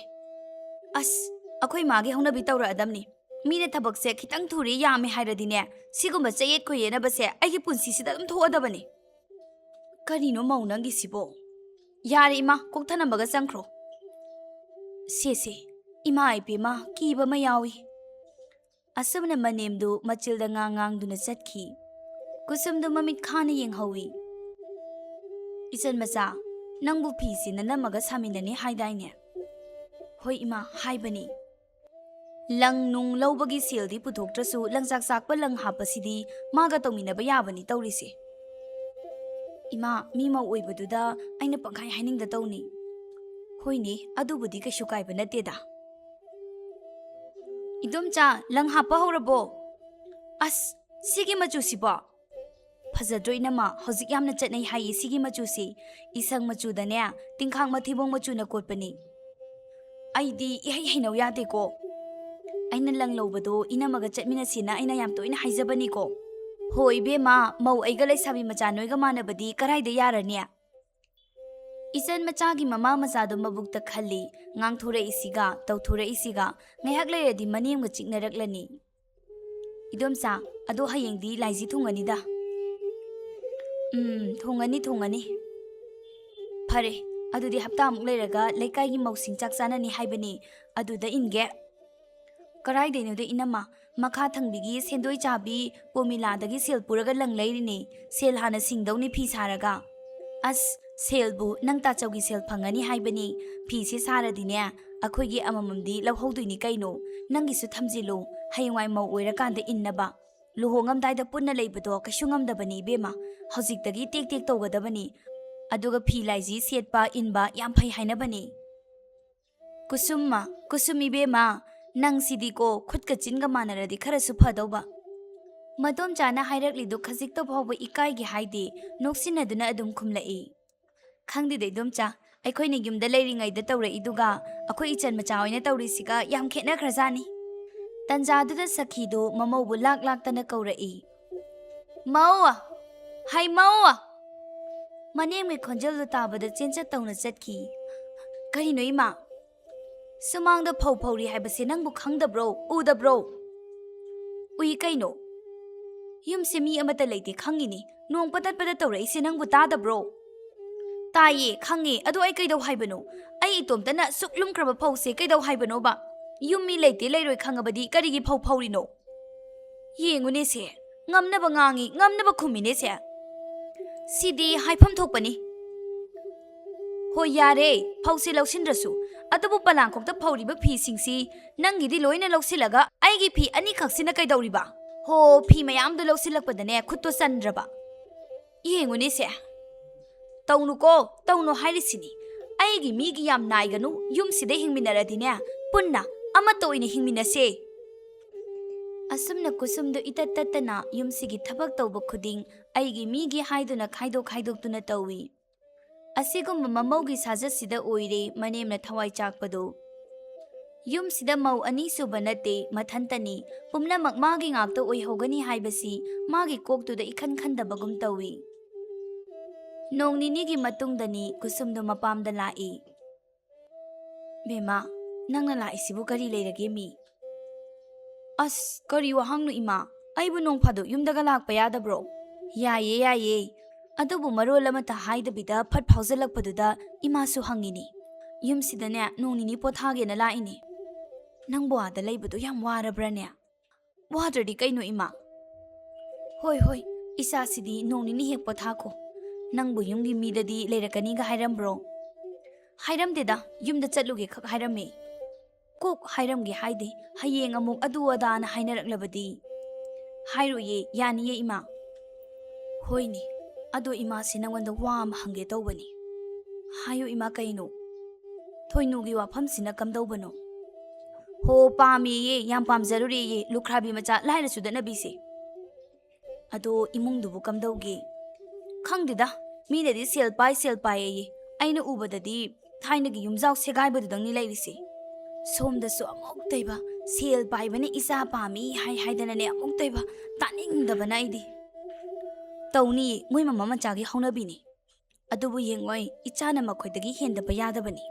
"ꯑꯁ, ꯑꯩꯈꯣꯏ ꯃꯥꯒꯤ ꯍꯧꯅꯕꯤ ꯇꯧꯔꯛꯑꯗꯝꯅꯤ꯫ ꯃꯤꯅ ꯊꯕꯛꯁꯦ ꯈꯤꯇꯪ ꯊꯨꯔꯦ ꯌꯥꯝꯃꯦ ꯍꯥꯏꯔꯗꯤꯅꯦ, ꯁꯤꯒꯨꯝꯕ ꯆꯌꯦꯠ ꯈꯣꯏꯌꯦꯠꯅꯕꯁꯦ ꯑꯩꯒꯤ ꯄꯨꯟꯁꯤꯁꯤꯗ ꯑꯗꯨꯝ ꯊꯣꯛꯑꯗꯕꯅꯤ꯫" "ꯀꯔꯤꯅꯣ ꯃꯧ ꯅꯪꯒꯤꯁꯤꯕꯣ?" "ꯌꯥꯔꯦ ꯏꯃꯥ, ꯀꯣꯛ ꯊꯅꯝꯃꯒ ꯆꯪꯈ꯭ꯔꯣ꯫" "ꯁꯦ, ꯁꯦ, ꯏꯃꯥ ꯏꯕꯦꯝꯃ, ꯀꯤꯕ ꯑꯃ ꯌꯥꯎꯏ꯫" ꯑꯁꯨꯝꯅ ꯃꯅꯦꯝꯗꯨ ꯃꯆꯤꯜꯗ ꯉꯥꯡ ꯉꯥꯡꯗꯨꯅ ꯆꯠꯈꯤ꯫ ꯀꯨꯁꯨꯝꯗꯨ ꯃꯃꯤꯠ ꯈꯥꯅ ꯌꯦꯡꯍꯧꯏ꯫ "ꯏꯆꯟ ꯃꯆꯥ, ꯅꯪꯕꯨ ꯐꯤꯁꯤ ꯅꯅꯝꯃꯒ ꯁꯥꯃꯤꯟꯅꯅꯤ ꯍꯥꯏꯗꯥꯏꯅꯦ?" "ꯍꯣꯏ ꯏꯃꯥ, ꯍꯥꯏꯕꯅꯤ꯫" "ꯂꯪ ꯅꯨꯡ ꯂꯧꯕꯒꯤ ꯁꯦꯜꯗꯤ ꯄꯨꯊꯣꯛꯇ꯭ꯔꯁꯨ ꯂꯪꯆꯥꯛ ꯆꯥꯛꯄ ꯂꯪ ꯍꯥꯞꯄꯁꯤꯗꯤ ꯃꯥꯒ ꯇꯧꯃꯤꯟꯅꯕ ꯌꯥꯕꯅꯤ ꯇꯧꯔꯤꯁꯦ꯫" "ꯏꯃꯥ, ꯃꯤ ꯃꯧ ꯑꯣꯏꯕꯗꯨꯗ ꯑꯩꯅ ꯄꯪꯈꯥꯏ ꯍꯥꯏꯅꯤꯡꯗ ꯇꯧꯅꯤ꯫" "ꯍꯣꯏꯅꯦ, ꯑꯗꯨꯕꯨꯗꯤ ꯀꯩꯁꯨ ꯀꯥꯏꯕ ꯅꯠꯇꯦꯗ꯫" "ꯏꯗꯣꯝꯆꯥ, ꯂꯪ ꯍꯥꯞꯄ ꯍꯧꯔꯕꯣ?" "ꯑꯁ, ꯁꯤꯒꯤ ꯃꯆꯨꯁꯤꯕꯣ?" "ꯐꯖꯗ꯭ꯔꯣ ꯏꯅꯝꯃ? ꯍꯧꯖꯤꯛ ꯌꯥꯝꯅ ꯆꯠꯅꯩ ꯍꯥꯏꯌꯦ ꯁꯤꯒꯤ ꯃꯆꯨꯁꯤ꯫ ꯏꯁꯪ ꯃꯆꯨꯗꯅꯦ, ꯇꯤꯡꯈꯥꯡ ꯃꯊꯤꯕꯣꯡ ꯃꯆꯨꯅ ꯀꯣꯠꯄꯅꯤ꯫ ꯑꯩꯗꯤ ꯏꯍꯩ ꯍꯩꯅꯧ ꯌꯥꯗꯦꯀꯣ꯫ ꯑꯩꯅ ꯂꯪ ꯂꯧꯕꯗꯣ ꯏꯅꯝꯃꯒ ꯆꯠꯃꯤꯟꯅꯁꯤꯅ ꯑꯩꯅ ꯌꯥꯝ ꯇꯣꯏꯅ ꯍꯥꯏꯖꯕꯅꯤꯀꯣ꯫ ꯍꯣ ꯏꯕꯦꯝꯃ, ꯃꯧ ꯑꯩꯒ ꯂꯩꯁꯥꯕꯤ ꯃꯆꯥ ꯅꯣꯏꯒ ꯃꯥꯟꯅꯕꯗꯤ ꯀꯔꯥꯏꯗ ꯌꯥꯔꯅꯤ?" ꯏꯆꯟ ꯃꯆꯥꯒꯤ ꯃꯃꯥ ꯃꯆꯥꯗꯣ ꯃꯕꯨꯛꯇ ꯈꯜꯂꯤ, ꯉꯥꯡꯊꯣꯔꯛꯏꯁꯤꯒ ꯇꯧꯊꯣꯔꯛꯏꯁꯤꯒ꯫ ꯉꯥꯏꯍꯥꯛ ꯂꯩꯔꯗꯤ ꯃꯅꯦꯝꯒ ꯆꯤꯛꯅꯔꯛꯂꯅꯤ꯫ "ꯏꯗꯣꯝꯆꯥ, ꯑꯗꯣ ꯍꯌꯦꯡꯗꯤ ꯂꯥꯏꯖꯤ ꯊꯨꯡꯉꯅꯤꯗ꯫" "ꯎꯝ, ꯊꯨꯡꯉꯅꯤ, ꯊꯨꯡꯉꯅꯤ꯫ ꯐꯔꯦ, ꯑꯗꯨꯗꯤ ꯍꯞꯇꯥꯃꯨꯛ ꯂꯩꯔꯒ ꯂꯩꯀꯥꯏꯒꯤ ꯃꯧꯁꯤꯡ ꯆꯥꯛ ꯆꯥꯅꯅꯤ ꯍꯥꯏꯕꯅꯤ, ꯑꯗꯨꯗ ꯏꯟꯒꯦ꯫" "ꯀꯔꯥꯏꯗꯩꯅꯣꯗ ꯏꯅꯝꯃ, ꯃꯈꯥ ꯊꯪꯕꯤꯒꯤ ꯁꯦꯟꯗꯣꯏ ꯆꯥꯕꯤ ꯄꯣꯃꯤꯂꯥꯗꯒꯤ ꯁꯦꯜ ꯄꯨꯔꯒ ꯂꯪ ꯂꯩꯔꯤꯅꯤ꯫ ꯁꯦꯜ ꯍꯥꯟꯅ ꯁꯤꯡꯗꯧꯅꯤ ꯐꯤ ꯁꯥꯔꯒ꯫" "ꯑꯁ, ꯁꯦꯜꯕꯨ ꯅꯪ ꯇꯥꯆꯧꯒꯤ ꯁꯦꯜ ꯐꯪꯉꯅꯤ ꯍꯥꯏꯕꯅꯤ꯫ ꯐꯤꯁꯦ ꯁꯥꯔꯗꯤꯅꯦ, ꯑꯩꯈꯣꯏꯒꯤ ꯑꯃꯃꯝꯗꯤ ꯂꯧꯍꯧꯗꯣꯏꯅꯤ ꯀꯩꯅꯣ꯫ ꯅꯪꯒꯤꯁꯨ ꯊꯝꯖꯤꯜꯂꯨ, ꯍꯌꯦꯡꯋꯥꯏ ꯃꯧ ꯑꯣꯏꯔꯀꯥꯟꯗ ꯏꯟꯅꯕ꯫ ꯂꯨꯍꯣꯡꯉꯝꯗꯥꯏꯗ ꯄꯨꯟꯅ ꯂꯩꯕꯗꯣ ꯀꯩꯁꯨ ꯉꯝꯗꯕꯅꯤ ꯏꯕꯦꯝꯃ꯫ ꯍꯧꯖꯤꯛꯇꯒꯤ ꯇꯦꯛ ꯇꯦꯛ ꯇꯧꯒꯗꯕꯅꯤ꯫ ꯑꯗꯨꯒ ꯐꯤ ꯂꯥꯏꯖꯤ ꯁꯦꯠꯄ ꯏꯟꯕ ꯌꯥꯝ ꯐꯩ ꯍꯥꯏꯅꯕꯅꯤ꯫" "ꯀꯨꯁꯨꯝꯃ, ꯀꯨꯁꯨꯝ ꯏꯕꯦꯝꯃ, ꯅꯪꯁꯤꯗꯤꯀꯣ, ꯈꯨꯠꯀ ꯆꯤꯟꯒ ꯃꯥꯟꯅꯔꯗꯤ ꯈꯔꯁꯨ ꯐꯗꯧꯕ꯫" ꯃꯗꯣꯝꯆꯥꯅ ꯍꯥꯏꯔꯛꯂꯤꯗꯨ ꯈꯖꯤꯛꯇ ꯐꯥꯎꯕ ꯏꯀꯥꯏꯒꯦ ꯍꯥꯏꯗꯦ, ꯅꯣꯛꯁꯤꯟꯅꯗꯨꯅ ꯑꯗꯨꯝ ꯈꯨꯝꯂꯛꯏ꯫ "ꯈꯪꯗꯦꯗ ꯏꯗꯣꯝꯆꯥ, ꯑꯩꯈꯣꯏꯅ ꯌꯨꯝꯗ ꯂꯩꯔꯤꯉꯩꯗ ꯇꯧꯔꯛꯏꯗꯨꯒ ꯑꯩꯈꯣꯏ ꯏꯆꯟ ꯃꯆꯥ ꯍꯣꯏꯅ ꯇꯧꯔꯤꯁꯤꯒ ꯌꯥꯝ ꯈꯦꯠꯅꯈ꯭ꯔꯖꯥꯠꯅꯤ꯫" ꯇꯟꯖꯥꯗꯨꯗ ꯁꯈꯤꯗꯨ ꯃꯃꯧꯕꯨ ꯂꯥꯛ ꯂꯥꯛꯇꯅ ꯀꯧꯔꯛꯏ꯫ "ꯃꯧ! ꯍꯩ ꯃꯧ!" ꯃꯅꯦꯝꯒꯤ ꯈꯣꯟꯖꯦꯜꯗꯨ ꯇꯥꯕꯗ ꯆꯦꯟꯆꯠ ꯇꯧꯅ ꯆꯠꯈꯤ꯫ "ꯀꯔꯤꯅꯣ ꯏꯃꯥ? ꯁꯨꯃꯥꯡꯗ ꯐꯧ ꯐꯧꯔꯤ ꯍꯥꯏꯕꯁꯦ ꯅꯪꯕꯨ ꯈꯪꯗꯕ꯭ꯔꯣ? ꯎꯗꯕ꯭ꯔꯣ?" "ꯎꯏ ꯀꯩꯅꯣ꯫ ꯌꯨꯝꯁꯦ ꯃꯤ ꯑꯃꯠꯇ ꯂꯩꯇꯦ ꯈꯪꯉꯤꯅꯤ꯫ ꯅꯣꯡ ꯄꯇꯠ ꯄꯇꯠ ꯇꯧꯔꯛꯏꯁꯦ ꯅꯪꯕꯨ ꯇꯥꯗꯕ꯭ꯔꯣ?" "ꯇꯥꯏꯌꯦ, ꯈꯪꯉꯦ꯫ ꯑꯗꯣ ꯑꯩ ꯀꯩꯗꯧ ꯍꯥꯏꯕꯅꯣ? ꯑꯩ ꯏꯇꯣꯝꯇꯅ ꯁꯨꯛ ꯂꯨꯝꯈ꯭ꯔꯕ ꯐꯧꯁꯦ ꯀꯩꯗꯧ ꯍꯥꯏꯕꯅꯣꯕ? ꯌꯨꯝ ꯃꯤ ꯂꯩꯇꯦ ꯂꯩꯔꯣꯏ ꯈꯪꯉꯕꯗꯤ ꯀꯔꯤꯒꯤ ꯐꯧ ꯐꯧꯔꯤꯅꯣ? ꯌꯦꯡꯉꯨꯅꯦꯁꯦ, ꯉꯝꯅꯕ ꯉꯥꯡꯉꯤ, ꯉꯝꯅꯕ ꯈꯨꯝꯃꯤꯅꯦꯁꯦ꯫ ꯁꯤꯗꯤ ꯍꯥꯏꯐꯝ ꯊꯣꯛꯄꯅꯤ꯫" "ꯍꯣꯏ, ꯌꯥꯔꯦ, ꯐꯧꯁꯦ ꯂꯧꯁꯤꯟꯗ꯭ꯔꯁꯨ꯫ ꯑꯗꯨꯕꯨ ꯄꯂꯥꯡꯈꯣꯛꯇ ꯐꯧꯔꯤꯕ ꯐꯤꯁꯤꯡꯁꯤ ꯅꯪꯒꯤꯗꯤ ꯂꯣꯏꯅ ꯂꯧꯁꯤꯜꯂꯒ ꯑꯩꯒꯤ ꯐꯤ ꯑꯅꯤꯈꯛꯁꯤꯅ ꯀꯩꯗꯧꯔꯤꯕ? ꯍꯣ, ꯐꯤ ꯃꯌꯥꯝꯗꯣ ꯂꯧꯁꯤꯜꯂꯛꯄꯗꯅꯦ ꯈꯨꯠꯇꯣ ꯆꯟꯗ꯭ꯔꯕ꯫ ꯌꯦꯡꯉꯨꯅꯦꯁꯦ꯫ ꯇꯧꯅꯨꯀꯣ, ꯇꯧꯅꯨ ꯍꯥꯏꯔꯤꯁꯤꯅꯤ꯫ ꯑꯩꯒꯤ ꯃꯤꯒꯤ ꯌꯥꯝ ꯅꯥꯏꯒꯅꯨ, ꯌꯨꯝꯁꯤꯗ ꯍꯤꯡꯃꯤꯟꯅꯔꯗꯤꯅꯦ, ꯄꯨꯟꯅ ꯑꯃꯠꯇ ꯑꯣꯏꯅ ꯍꯤꯡꯃꯤꯟꯅꯁꯦ꯫" ꯑꯁꯨꯝꯅ ꯀꯨꯁꯨꯝꯗꯨ ꯏꯇꯠ ꯇꯠꯇꯅ ꯌꯨꯝꯁꯤꯒꯤ ꯊꯕꯛ ꯇꯧꯕ ꯈꯨꯗꯤꯡ ꯑꯩꯒꯤ ꯃꯤꯒꯤ ꯍꯥꯏꯗꯨꯅ ꯈꯥꯏꯗꯣꯛ ꯈꯥꯏꯗꯣꯛꯇꯨꯅ ꯇꯧꯏ꯫ ꯑꯁꯤꯒꯨꯝꯕ ꯃꯃꯧꯒꯤ ꯁꯥꯖꯠꯁꯤꯗ ꯑꯣꯏꯔꯦ ꯃꯅꯦꯝꯅ ꯊꯋꯥꯏ ꯆꯥꯛꯄꯗꯨ꯫ ꯌꯨꯝꯁꯤꯗ ꯃꯧ ꯑꯅꯤꯁꯨꯕ ꯅꯠꯇꯦ, ꯃꯊꯟꯇꯅꯤ꯫ ꯄꯨꯝꯅꯃꯛ ꯃꯥꯒꯤ ꯉꯥꯛꯇ ꯑꯣꯏꯍꯧꯒꯅꯤ ꯍꯥꯏꯕꯁꯤ ꯃꯥꯒꯤ ꯀꯣꯛꯇꯨꯗ ꯏꯈꯟ ꯈꯟꯗꯕꯒꯨꯝ ꯇꯧꯏ꯫ ꯅꯣꯡ ꯅꯤꯅꯤꯒꯤ ꯃꯇꯨꯡꯗꯅꯤ ꯀꯨꯁꯨꯝꯗꯣ ꯃꯄꯥꯝꯗ ꯂꯥꯛꯏ꯫ "ꯕꯦꯝꯃ, ꯅꯪꯅ ꯂꯥꯛꯏꯁꯤꯕꯨ ꯀꯔꯤ ꯂꯩꯔꯒꯦ ꯃꯤ?" "ꯑꯁ, ꯀꯔꯤ ꯋꯥꯍꯪꯅꯣ ꯏꯃꯥ? ꯑꯩꯕꯨ ꯅꯣꯡ ꯐꯥꯗꯣꯛ ꯌꯨꯝꯗꯒ ꯂꯥꯛꯄ ꯌꯥꯗꯕ꯭ꯔꯣ?" "ꯌꯥꯏꯌꯦ, ꯌꯥꯏꯌꯦ꯫ ꯑꯗꯨꯕꯨ ꯃꯔꯣꯜ ꯑꯃꯇ ꯍꯥꯏꯗꯕꯤꯗ ꯐꯠ ꯐꯥꯎꯖꯜꯂꯛꯄꯗꯨꯗ ꯏꯃꯥꯁꯨ ꯍꯪꯉꯤꯅꯤ꯫ ꯌꯨꯝꯁꯤꯗꯅꯦ ꯅꯣꯡ ꯅꯤꯅꯤ ꯄꯣꯊꯥꯒꯦꯅ ꯂꯥꯛꯏꯅꯤ꯫ ꯅꯪꯕꯨ ꯑꯥꯗ ꯂꯩꯕꯗꯣ ꯌꯥꯝ ꯋꯥꯔꯕ꯭ꯔꯥꯅꯦ?" "ꯋꯥꯗ꯭ꯔꯗꯤ ꯀꯩꯅꯣ ꯏꯃꯥ?" "ꯍꯣꯏ, ꯍꯣꯏ, ꯏꯆꯥꯁꯤꯗꯤ ꯅꯣꯡ ꯅꯤꯅꯤ ꯍꯦꯛ ꯄꯣꯊꯥꯈꯣ꯫ ꯅꯪꯕꯨ ꯌꯨꯝꯒꯤ ꯃꯤꯗꯗꯤ ꯂꯩꯔꯛꯀꯅꯤꯒ ꯍꯥꯏꯔꯝꯕ꯭ꯔꯣ?" "ꯍꯥꯏꯔꯝꯗꯦꯗ, ꯌꯨꯝꯗ ꯆꯠꯂꯨꯒꯦ ꯈꯛ ꯍꯥꯏꯔꯝꯃꯦ꯫ ꯀꯣꯛ ꯍꯥꯏꯔꯝꯒꯦ ꯍꯥꯏꯗꯦ, ꯍꯌꯦꯡ ꯑꯃꯨꯛ ꯑꯗꯨ ꯑꯗꯥꯅ ꯍꯥꯏꯅꯔꯛꯂꯕꯗꯤ?" "ꯍꯥꯏꯔꯣꯏꯌꯦ, ꯌꯥꯅꯤꯌꯦ ꯏꯃꯥ꯫" "ꯍꯣꯏꯅꯦ, ꯑꯗꯣ ꯏꯃꯥꯁꯦ ꯅꯪꯉꯣꯟꯗ ꯋꯥ ꯑꯃ ꯍꯪꯒꯦ ꯇꯧꯕꯅꯤ꯫" "ꯍꯥꯏꯌꯨ ꯏꯃꯥ, ꯀꯩꯅꯣ?" "ꯊꯣꯏꯅꯨꯒꯤ ꯋꯥꯐꯝꯁꯤꯅ ꯀꯝꯗꯧꯕꯅꯣ?" "ꯍꯣ, ꯄꯥꯝꯃꯦꯌꯦ, ꯌꯥꯝ ꯄꯥꯝꯖꯔꯨꯔꯦꯌꯦ, ꯂꯨꯈ꯭ꯔꯥꯕꯤ ꯃꯆꯥ ꯂꯥꯏꯔ ꯆꯨꯗꯠꯅꯕꯤꯁꯦ꯫ ꯑꯗꯣ ꯏꯃꯨꯡꯗꯨꯕꯨ ꯀꯝꯗꯧꯒꯦ?" "ꯈꯪꯗꯦꯗ, ꯃꯤꯅꯗꯤ ꯁꯦꯜ ꯄꯥꯏ, ꯁꯦꯜ ꯄꯥꯏꯌꯦꯌꯦ꯫ ꯑꯩꯅ ꯎꯕꯗꯗꯤ ꯊꯥꯏꯅꯒꯤ ꯌꯨꯝꯖꯥꯎ ꯁꯦꯒꯥꯏꯕꯗꯨꯗꯪꯅꯤ ꯂꯩꯔꯤꯁꯦ꯫ ꯁꯣꯝꯗꯁꯨ ꯑꯃꯨꯛꯇꯣꯏꯕ ꯁꯦꯜ ꯄꯥꯏꯕꯅ ꯏꯆꯥ ꯄꯥꯝꯃꯤ ꯍꯥꯏ ꯍꯥꯏꯗꯅꯅꯦ, ꯑꯃꯨꯛꯇꯣꯏꯕ ꯇꯥꯅꯤꯡꯗꯕꯅ ꯑꯩꯗꯤ꯫" "ꯇꯧꯅꯤꯌꯦ, ꯃꯣꯏ ꯃꯃꯥ ꯃꯆꯥꯒꯤ ꯍꯧꯅꯕꯤꯅꯤ꯫ ꯑꯗꯨꯕꯨ ꯌꯦꯡꯉꯣꯏ, ꯏꯆꯥꯅ ꯃꯈꯣꯏꯗꯒꯤ ꯍꯦꯟꯗꯕ ꯌꯥꯗꯕꯅꯤ꯫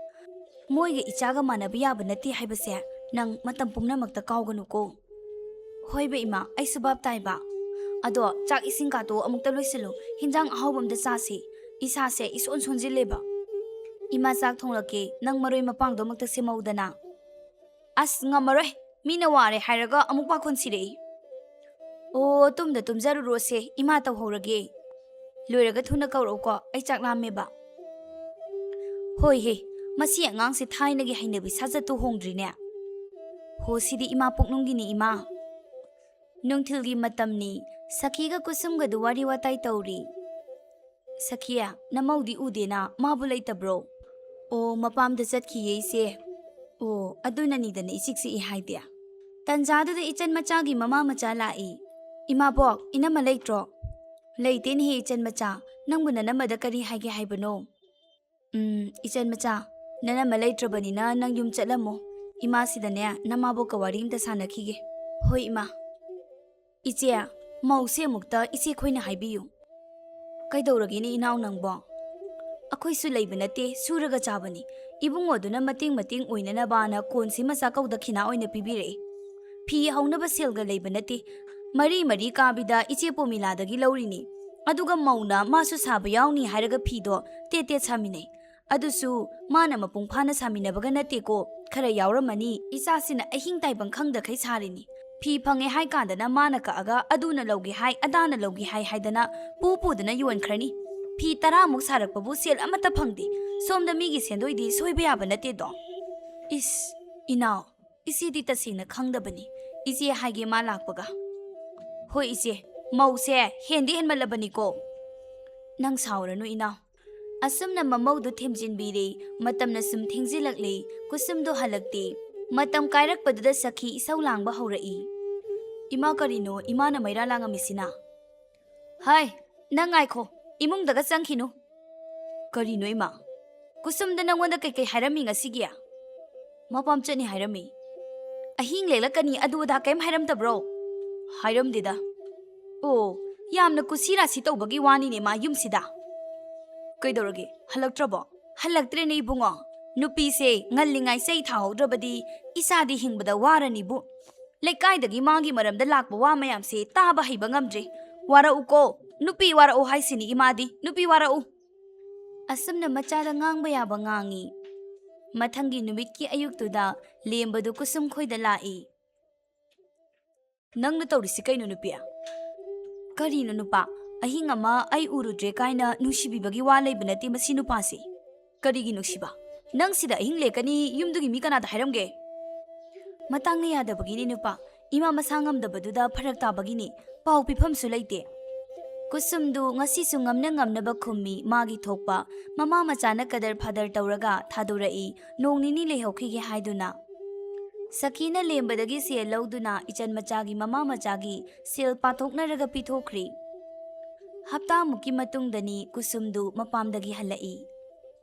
ꯃꯣꯏꯒ ꯏꯆꯥꯒ ꯃꯥꯟꯅꯕ ꯌꯥꯕ ꯅꯠꯇꯦ ꯍꯥꯏꯕꯁꯦ ꯅꯪ ꯃꯇꯝ ꯄꯨꯝꯅꯃꯛꯇ ꯀꯥꯎꯒꯅꯨꯀꯣ꯫" "ꯍꯣꯏꯕ ꯏꯃꯥ, ꯑꯩꯁꯨ ꯚꯥꯞ ꯇꯥꯏꯕ꯫ ꯑꯗꯣ ꯆꯥꯛ ꯏꯁꯤꯡ ꯀꯥꯇꯣ ꯑꯃꯨꯛꯇ ꯂꯣꯏꯁꯤꯜꯂꯨ, ꯍꯤꯟꯖꯥꯡ ꯑꯍꯥꯎꯕ ꯑꯝꯇ ꯆꯥꯁꯤ꯫ ꯏꯁꯥꯁꯦ ꯏꯁꯣꯟ ꯁꯣꯟꯖꯤꯜꯂꯦꯕ꯫" "ꯏꯃꯥ ꯆꯥꯛ ꯊꯣꯡꯂꯛꯀꯦ, ꯅꯪ ꯃꯔꯣꯏ ꯃꯄꯥꯡꯗꯣ ꯑꯃꯨꯛꯇ ꯁꯦꯝꯍꯧꯗꯅ꯫" "ꯑꯁ, ꯉꯝꯃꯔꯣꯏ, ꯃꯤꯅ ꯋꯥꯔꯦ ꯍꯥꯏꯔꯒ ꯑꯃꯨꯛ ꯄꯥꯈꯣꯟ ꯁꯤꯔꯛꯏ꯫" "ꯑꯣ, ꯇꯨꯝꯗ ꯇꯨꯝꯖꯔꯨꯔꯣꯁꯦ, ꯏꯃꯥ ꯇꯧꯍꯧꯔꯒꯦ꯫ ꯂꯣꯏꯔꯒ ꯊꯨꯅ ꯀꯧꯔꯛꯎꯀꯣ, ꯑꯩ ꯆꯥꯛ ꯂꯥꯝꯃꯦꯕ꯫" "ꯍꯣꯏ ꯍꯦ, ꯃꯁꯤ ꯑꯉꯥꯡꯁꯦ ꯊꯥꯏꯅꯒꯤ ꯍꯩꯅꯕꯤ ꯁꯥꯖꯠꯇꯨ ꯍꯣꯡꯗ꯭ꯔꯤꯅꯦ꯫ ꯍꯣ, ꯁꯤꯗꯤ ꯏꯃꯥ ꯄꯨꯛꯅꯨꯡꯒꯤꯅꯤ ꯏꯃꯥ꯫" ꯅꯨꯡꯊꯤꯜꯒꯤ ꯃꯇꯝꯅꯤ, ꯁꯈꯤꯒ ꯀꯨꯁꯨꯝꯒꯗꯨ ꯋꯥꯔꯤ ꯋꯥꯇꯥꯏ ꯇꯧꯔꯤ꯫ "ꯁꯈꯤ, ꯅꯃꯧꯗꯤ ꯎꯗꯦꯅ, ꯃꯥꯕꯨ ꯂꯩꯇꯕ꯭ꯔꯣ?" "ꯑꯣ, ꯃꯄꯥꯝꯗ ꯆꯠꯈꯤꯌꯦ ꯏꯆꯦ꯫" "ꯑꯣ, ꯑꯗꯨꯅꯅꯤꯗꯅ ꯏꯆꯤꯛ ꯆꯤꯛꯏ ꯍꯥꯏꯗꯤ꯫ ꯇꯟꯖꯥꯗꯨꯗ ꯏꯆꯟ ꯃꯆꯥꯒꯤ ꯃꯃꯥ ꯃꯆꯥ ꯂꯥꯛꯏ꯫ "ꯏꯃꯥꯕꯣꯛ, ꯏꯅꯝꯃ ꯂꯩꯇ꯭ꯔꯣ?" "ꯂꯩꯇꯦꯅꯦꯍꯦ ꯏꯆꯟ ꯃꯆꯥ, ꯅꯪꯕꯨ ꯅꯅꯝꯃꯗ ꯀꯔꯤ ꯍꯥꯏꯒꯦ ꯍꯥꯏꯕꯅꯣ?" "ꯎꯝ, ꯏꯆꯟ ꯃꯆꯥ, ꯅꯅꯝꯃ ꯂꯩꯇ꯭ꯔꯕꯅꯤꯅ ꯅꯪ ꯌꯨꯝ ꯆꯠꯂꯝꯃꯣ꯫ ꯏꯃꯥꯁꯤꯗꯅꯦ ꯅꯃꯥꯕꯣꯛꯀ ꯋꯥꯔꯤ ꯑꯝꯇ ꯁꯥꯟꯅꯈꯤꯒꯦ꯫" "ꯍꯣꯏ ꯏꯃꯥ꯫" "ꯏꯆꯦ, ꯃꯧꯁꯦ ꯑꯃꯨꯛꯇ ꯏꯆꯦ ꯈꯣꯏꯅ ꯍꯥꯏꯕꯤꯌꯨ꯫" "ꯀꯩꯗꯧꯔꯒꯦꯅꯦ ꯏꯅꯥꯎ ꯅꯪꯕꯣ?" "ꯑꯩꯈꯣꯏꯁꯨ ꯂꯩꯕ ꯅꯠꯇꯦ, ꯁꯨꯔꯒ ꯆꯥꯕꯅꯤ꯫ ꯏꯕꯨꯡꯉꯣꯗꯨꯅ ꯃꯇꯦꯡ ꯃꯇꯦꯡ ꯑꯣꯏꯅꯅꯕꯅ ꯀꯣꯟꯁꯤ ꯃꯆꯥ ꯀꯧꯗ ꯈꯤꯅꯥ ꯑꯣꯏꯅ ꯄꯤꯕꯤꯔꯛꯏ꯫ ꯐꯤ ꯍꯧꯅꯕ ꯁꯦꯜꯒ ꯂꯩꯕ ꯅꯠꯇꯦ꯫ ꯃꯔꯤ ꯃꯔꯤ ꯀꯥꯕꯤꯗ ꯏꯆꯦ ꯄꯣꯃꯤꯂꯥꯗꯒꯤ ꯂꯧꯔꯤꯅꯤ꯫ ꯑꯗꯨꯒ ꯃꯧꯅ ꯃꯥꯁꯨ ꯁꯥꯕ ꯌꯥꯎꯅꯤ ꯍꯥꯏꯔꯒ ꯐꯤꯗꯣ ꯇꯦꯠ ꯇꯦꯠ ꯁꯥꯃꯤꯟꯅꯩ꯫ ꯑꯗꯨꯁꯨ ꯃꯥꯅ ꯃꯄꯨꯡ ꯐꯥꯅ ꯁꯥꯃꯤꯟꯅꯕꯒ ꯅꯠꯇꯦꯀꯣ, ꯈꯔ ꯌꯥꯎꯔꯝꯃꯅꯤ꯫ ꯏꯆꯥꯁꯤꯅ ꯑꯍꯤꯡ ꯇꯥꯏꯕꯪ ꯈꯪꯗꯈꯩ ꯁꯥꯔꯤꯅꯤ꯫ ꯐꯤ ꯐꯪꯉꯦ ꯍꯥꯏ ꯀꯥꯟꯗꯅ ꯃꯥꯅ ꯀꯛꯑꯒ ꯑꯗꯨꯅ ꯂꯧꯒꯦ ꯍꯥꯏ, ꯑꯗꯥꯅ ꯂꯧꯒꯦ ꯍꯥꯏ ꯍꯥꯏꯗꯅ ꯄꯨ ꯄꯨꯗꯅ ꯌꯣꯟꯈ꯭ꯔꯅꯤ꯫ ꯐꯤ ꯇꯔꯥꯃꯨꯛ ꯁꯥꯔꯛꯄꯕꯨ ꯁꯦꯜ ꯑꯃꯠꯇ ꯐꯪꯗꯦ꯫ ꯁꯣꯝꯗ ꯃꯤꯒꯤ ꯁꯦꯟꯗꯣꯏꯗꯤ ꯁꯣꯏꯕ ꯌꯥꯕ ꯅꯠꯇꯦꯗꯣ꯫" "ꯏꯁ, ꯏꯅꯥꯎ, ꯏꯆꯦꯗꯤ ꯇꯁꯦꯡꯅ ꯈꯪꯗꯕꯅꯤ꯫ ꯏꯆꯦ ꯍꯥꯏꯒꯦ ꯃꯥ ꯂꯥꯛꯄꯒ꯫" "ꯍꯣꯏ ꯏꯆꯦ, ꯃꯧꯁꯦ ꯍꯦꯟꯗꯤ ꯍꯦꯟꯃꯜꯂꯕꯅꯤꯀꯣ꯫" "ꯅꯪ ꯁꯥꯎꯔꯅꯨ ꯏꯅꯥꯎ꯫" ꯑꯁꯨꯝꯅ ꯃꯃꯧꯗꯨ ꯊꯦꯝꯖꯤꯟꯕꯤꯔꯦ꯫ ꯃꯇꯝꯅ ꯁꯨꯝ ꯊꯦꯡꯖꯤꯜꯂꯛꯂꯦ꯫ ꯀꯨꯁꯨꯝꯗꯣ ꯍꯜꯂꯛꯇꯦ꯫ ꯃꯇꯝ ꯀꯥꯏꯔꯛꯄꯗꯨꯗ ꯁꯈꯤ ꯏꯁꯧ ꯂꯥꯡꯕ ꯍꯧꯔꯛꯏ꯫ "ꯏꯃꯥ, ꯀꯔꯤꯅꯣ ꯏꯃꯥꯅ ꯃꯩꯔꯥ ꯂꯥꯡꯉꯝꯃꯤꯁꯤꯅ?" "ꯍꯥꯏ, ꯅꯪ ꯉꯥꯏꯈꯣ, ꯏꯃꯨꯡꯗꯒ ꯆꯪꯈꯤꯅꯨ꯫" "ꯀꯔꯤꯅꯣ ꯏꯃꯥ? ꯀꯨꯁꯨꯝꯗ ꯅꯪꯉꯣꯟꯗ ꯀꯩꯀꯩ ꯍꯥꯏꯔꯝꯃꯤ ꯉꯁꯤꯒꯤ?" "ꯃꯄꯥꯝ ꯆꯠꯅꯤ ꯍꯥꯏꯔꯝꯃꯤ꯫" "ꯑꯍꯤꯡ ꯂꯦꯛꯂꯛꯀꯅꯤ ꯑꯗꯨ ꯑꯗꯥ ꯀꯩꯝ ꯍꯥꯏꯔꯝꯗꯕ꯭ꯔꯣ?" "ꯍꯥꯏꯔꯝꯗꯦꯗ꯫" "ꯑꯣ, ꯌꯥꯝꯅ ꯀꯨꯁꯤ ꯔꯥꯁꯤ ꯇꯧꯕꯒꯤ ꯋꯥꯅꯤꯅꯦ ꯃꯥ ꯌꯨꯝꯁꯤꯗ꯫" "ꯀꯩꯗꯧꯔꯒꯦ? ꯍꯜꯂꯛꯇ꯭ꯔꯕꯣ?" "ꯍꯜꯂꯛꯇ꯭ꯔꯦꯅꯦ ꯏꯕꯨꯡꯉꯣ꯫ ꯅꯨꯄꯤꯁꯦ ꯉꯜꯂꯤꯉꯩ ꯆꯩ ꯊꯥꯍꯧꯗ꯭ꯔꯕꯗꯤ ꯏꯆꯥꯗꯤ ꯍꯤꯡꯕꯗ ꯋꯥꯔꯅꯤꯕꯨ꯫ ꯂꯩꯀꯥꯏꯗꯒꯤ ꯃꯥꯒꯤ ꯃꯔꯝꯗ ꯂꯥꯛꯄ ꯋꯥ ꯃꯌꯥꯝꯁꯦ ꯇꯥꯕ ꯍꯩꯕ ꯉꯝꯗ꯭ꯔꯦ꯫ ꯋꯥꯔꯛꯎꯀꯣ, ꯅꯨꯄꯤ ꯋꯥꯔꯛꯎ ꯍꯥꯏꯁꯤꯅꯤ ꯏꯃꯥꯗꯤ, ꯅꯨꯄꯤ ꯋꯥꯔꯛꯎ꯫" ꯑꯁꯨꯝꯅ ꯃꯆꯥꯗ ꯉꯥꯡꯕ ꯌꯥꯕ ꯉꯥꯡꯉꯤ꯫ ꯃꯊꯪꯒꯤ ꯅꯨꯃꯤꯠꯀꯤ ꯑꯌꯨꯛꯇꯨꯗ ꯂꯦꯝꯕꯗꯨ ꯀꯨꯁꯨꯝ ꯈꯣꯏꯗ ꯂꯥꯛꯏ꯫ "ꯅꯪꯅ ꯇꯧꯔꯤꯁꯤ ꯀꯩꯅꯣ ꯅꯨꯄꯤ?" "ꯀꯔꯤꯅꯣ ꯅꯨꯄꯥ? ꯑꯍꯤꯡ ꯑꯃ ꯑꯩ ꯎꯔꯨꯗ꯭ꯔꯦ ꯀꯥꯏꯅ ꯅꯨꯡꯁꯤꯕꯤꯕꯒꯤ ꯋꯥ ꯂꯩꯕ ꯅꯠꯇꯦ ꯃꯁꯤ ꯅꯨꯄꯥꯁꯦ꯫" "ꯀꯔꯤꯒꯤ ꯅꯨꯡꯁꯤꯕ? ꯅꯪ ꯁꯤꯗ ꯑꯍꯤꯡ ꯂꯦꯛꯀꯅꯤ ꯌꯨꯝꯗꯨꯒꯤ ꯃꯤ ꯀꯅꯥꯗ ꯍꯥꯏꯔꯝꯒꯦ?" "ꯃꯇꯥꯡꯅ ꯌꯥꯗꯕꯒꯤꯅꯤ ꯅꯨꯄꯥ, ꯏꯃꯥ ꯃꯁꯥ ꯉꯝꯗꯕꯗꯨꯗ ꯐꯔꯛ ꯇꯥꯕꯒꯤꯅꯤ, ꯄꯥꯎ ꯄꯤꯐꯝꯁꯨ ꯂꯩꯇꯦ꯫" ꯀꯨꯁꯨꯝꯗꯨ ꯉꯁꯤꯁꯨ ꯉꯝꯅ ꯉꯝꯅꯕ ꯈꯨꯝꯃꯤ ꯃꯥꯒꯤ ꯊꯣꯛꯄ꯫ ꯃꯃꯥ ꯃꯆꯥꯅ ꯀꯗꯔ ꯐꯥꯗꯔ ꯇꯧꯔꯒ ꯊꯥꯗꯣꯔꯛꯏ, ꯅꯣꯡ ꯅꯤꯅꯤ ꯂꯩꯍꯧꯈꯤꯒꯦ ꯍꯥꯏꯗꯨꯅ꯫ ꯁꯈꯤꯅ ꯂꯦꯝꯕꯗꯒꯤ ꯁꯦꯜ ꯂꯧꯗꯨꯅ ꯏꯆꯟ ꯃꯆꯥꯒꯤ ꯃꯃꯥ ꯃꯆꯥꯒꯤ ꯁꯦꯜ ꯄꯥꯊꯣꯛꯅꯔꯒ ꯄꯤꯊꯣꯛꯈ꯭ꯔꯤ꯫ ꯍꯞꯇꯥꯃꯨꯛꯀꯤ ꯃꯇꯨꯡꯗꯅꯤ ꯀꯨꯁꯨꯝꯗꯨ ꯃꯄꯥꯝꯗꯒꯤ ꯍꯜꯂꯛꯏ꯫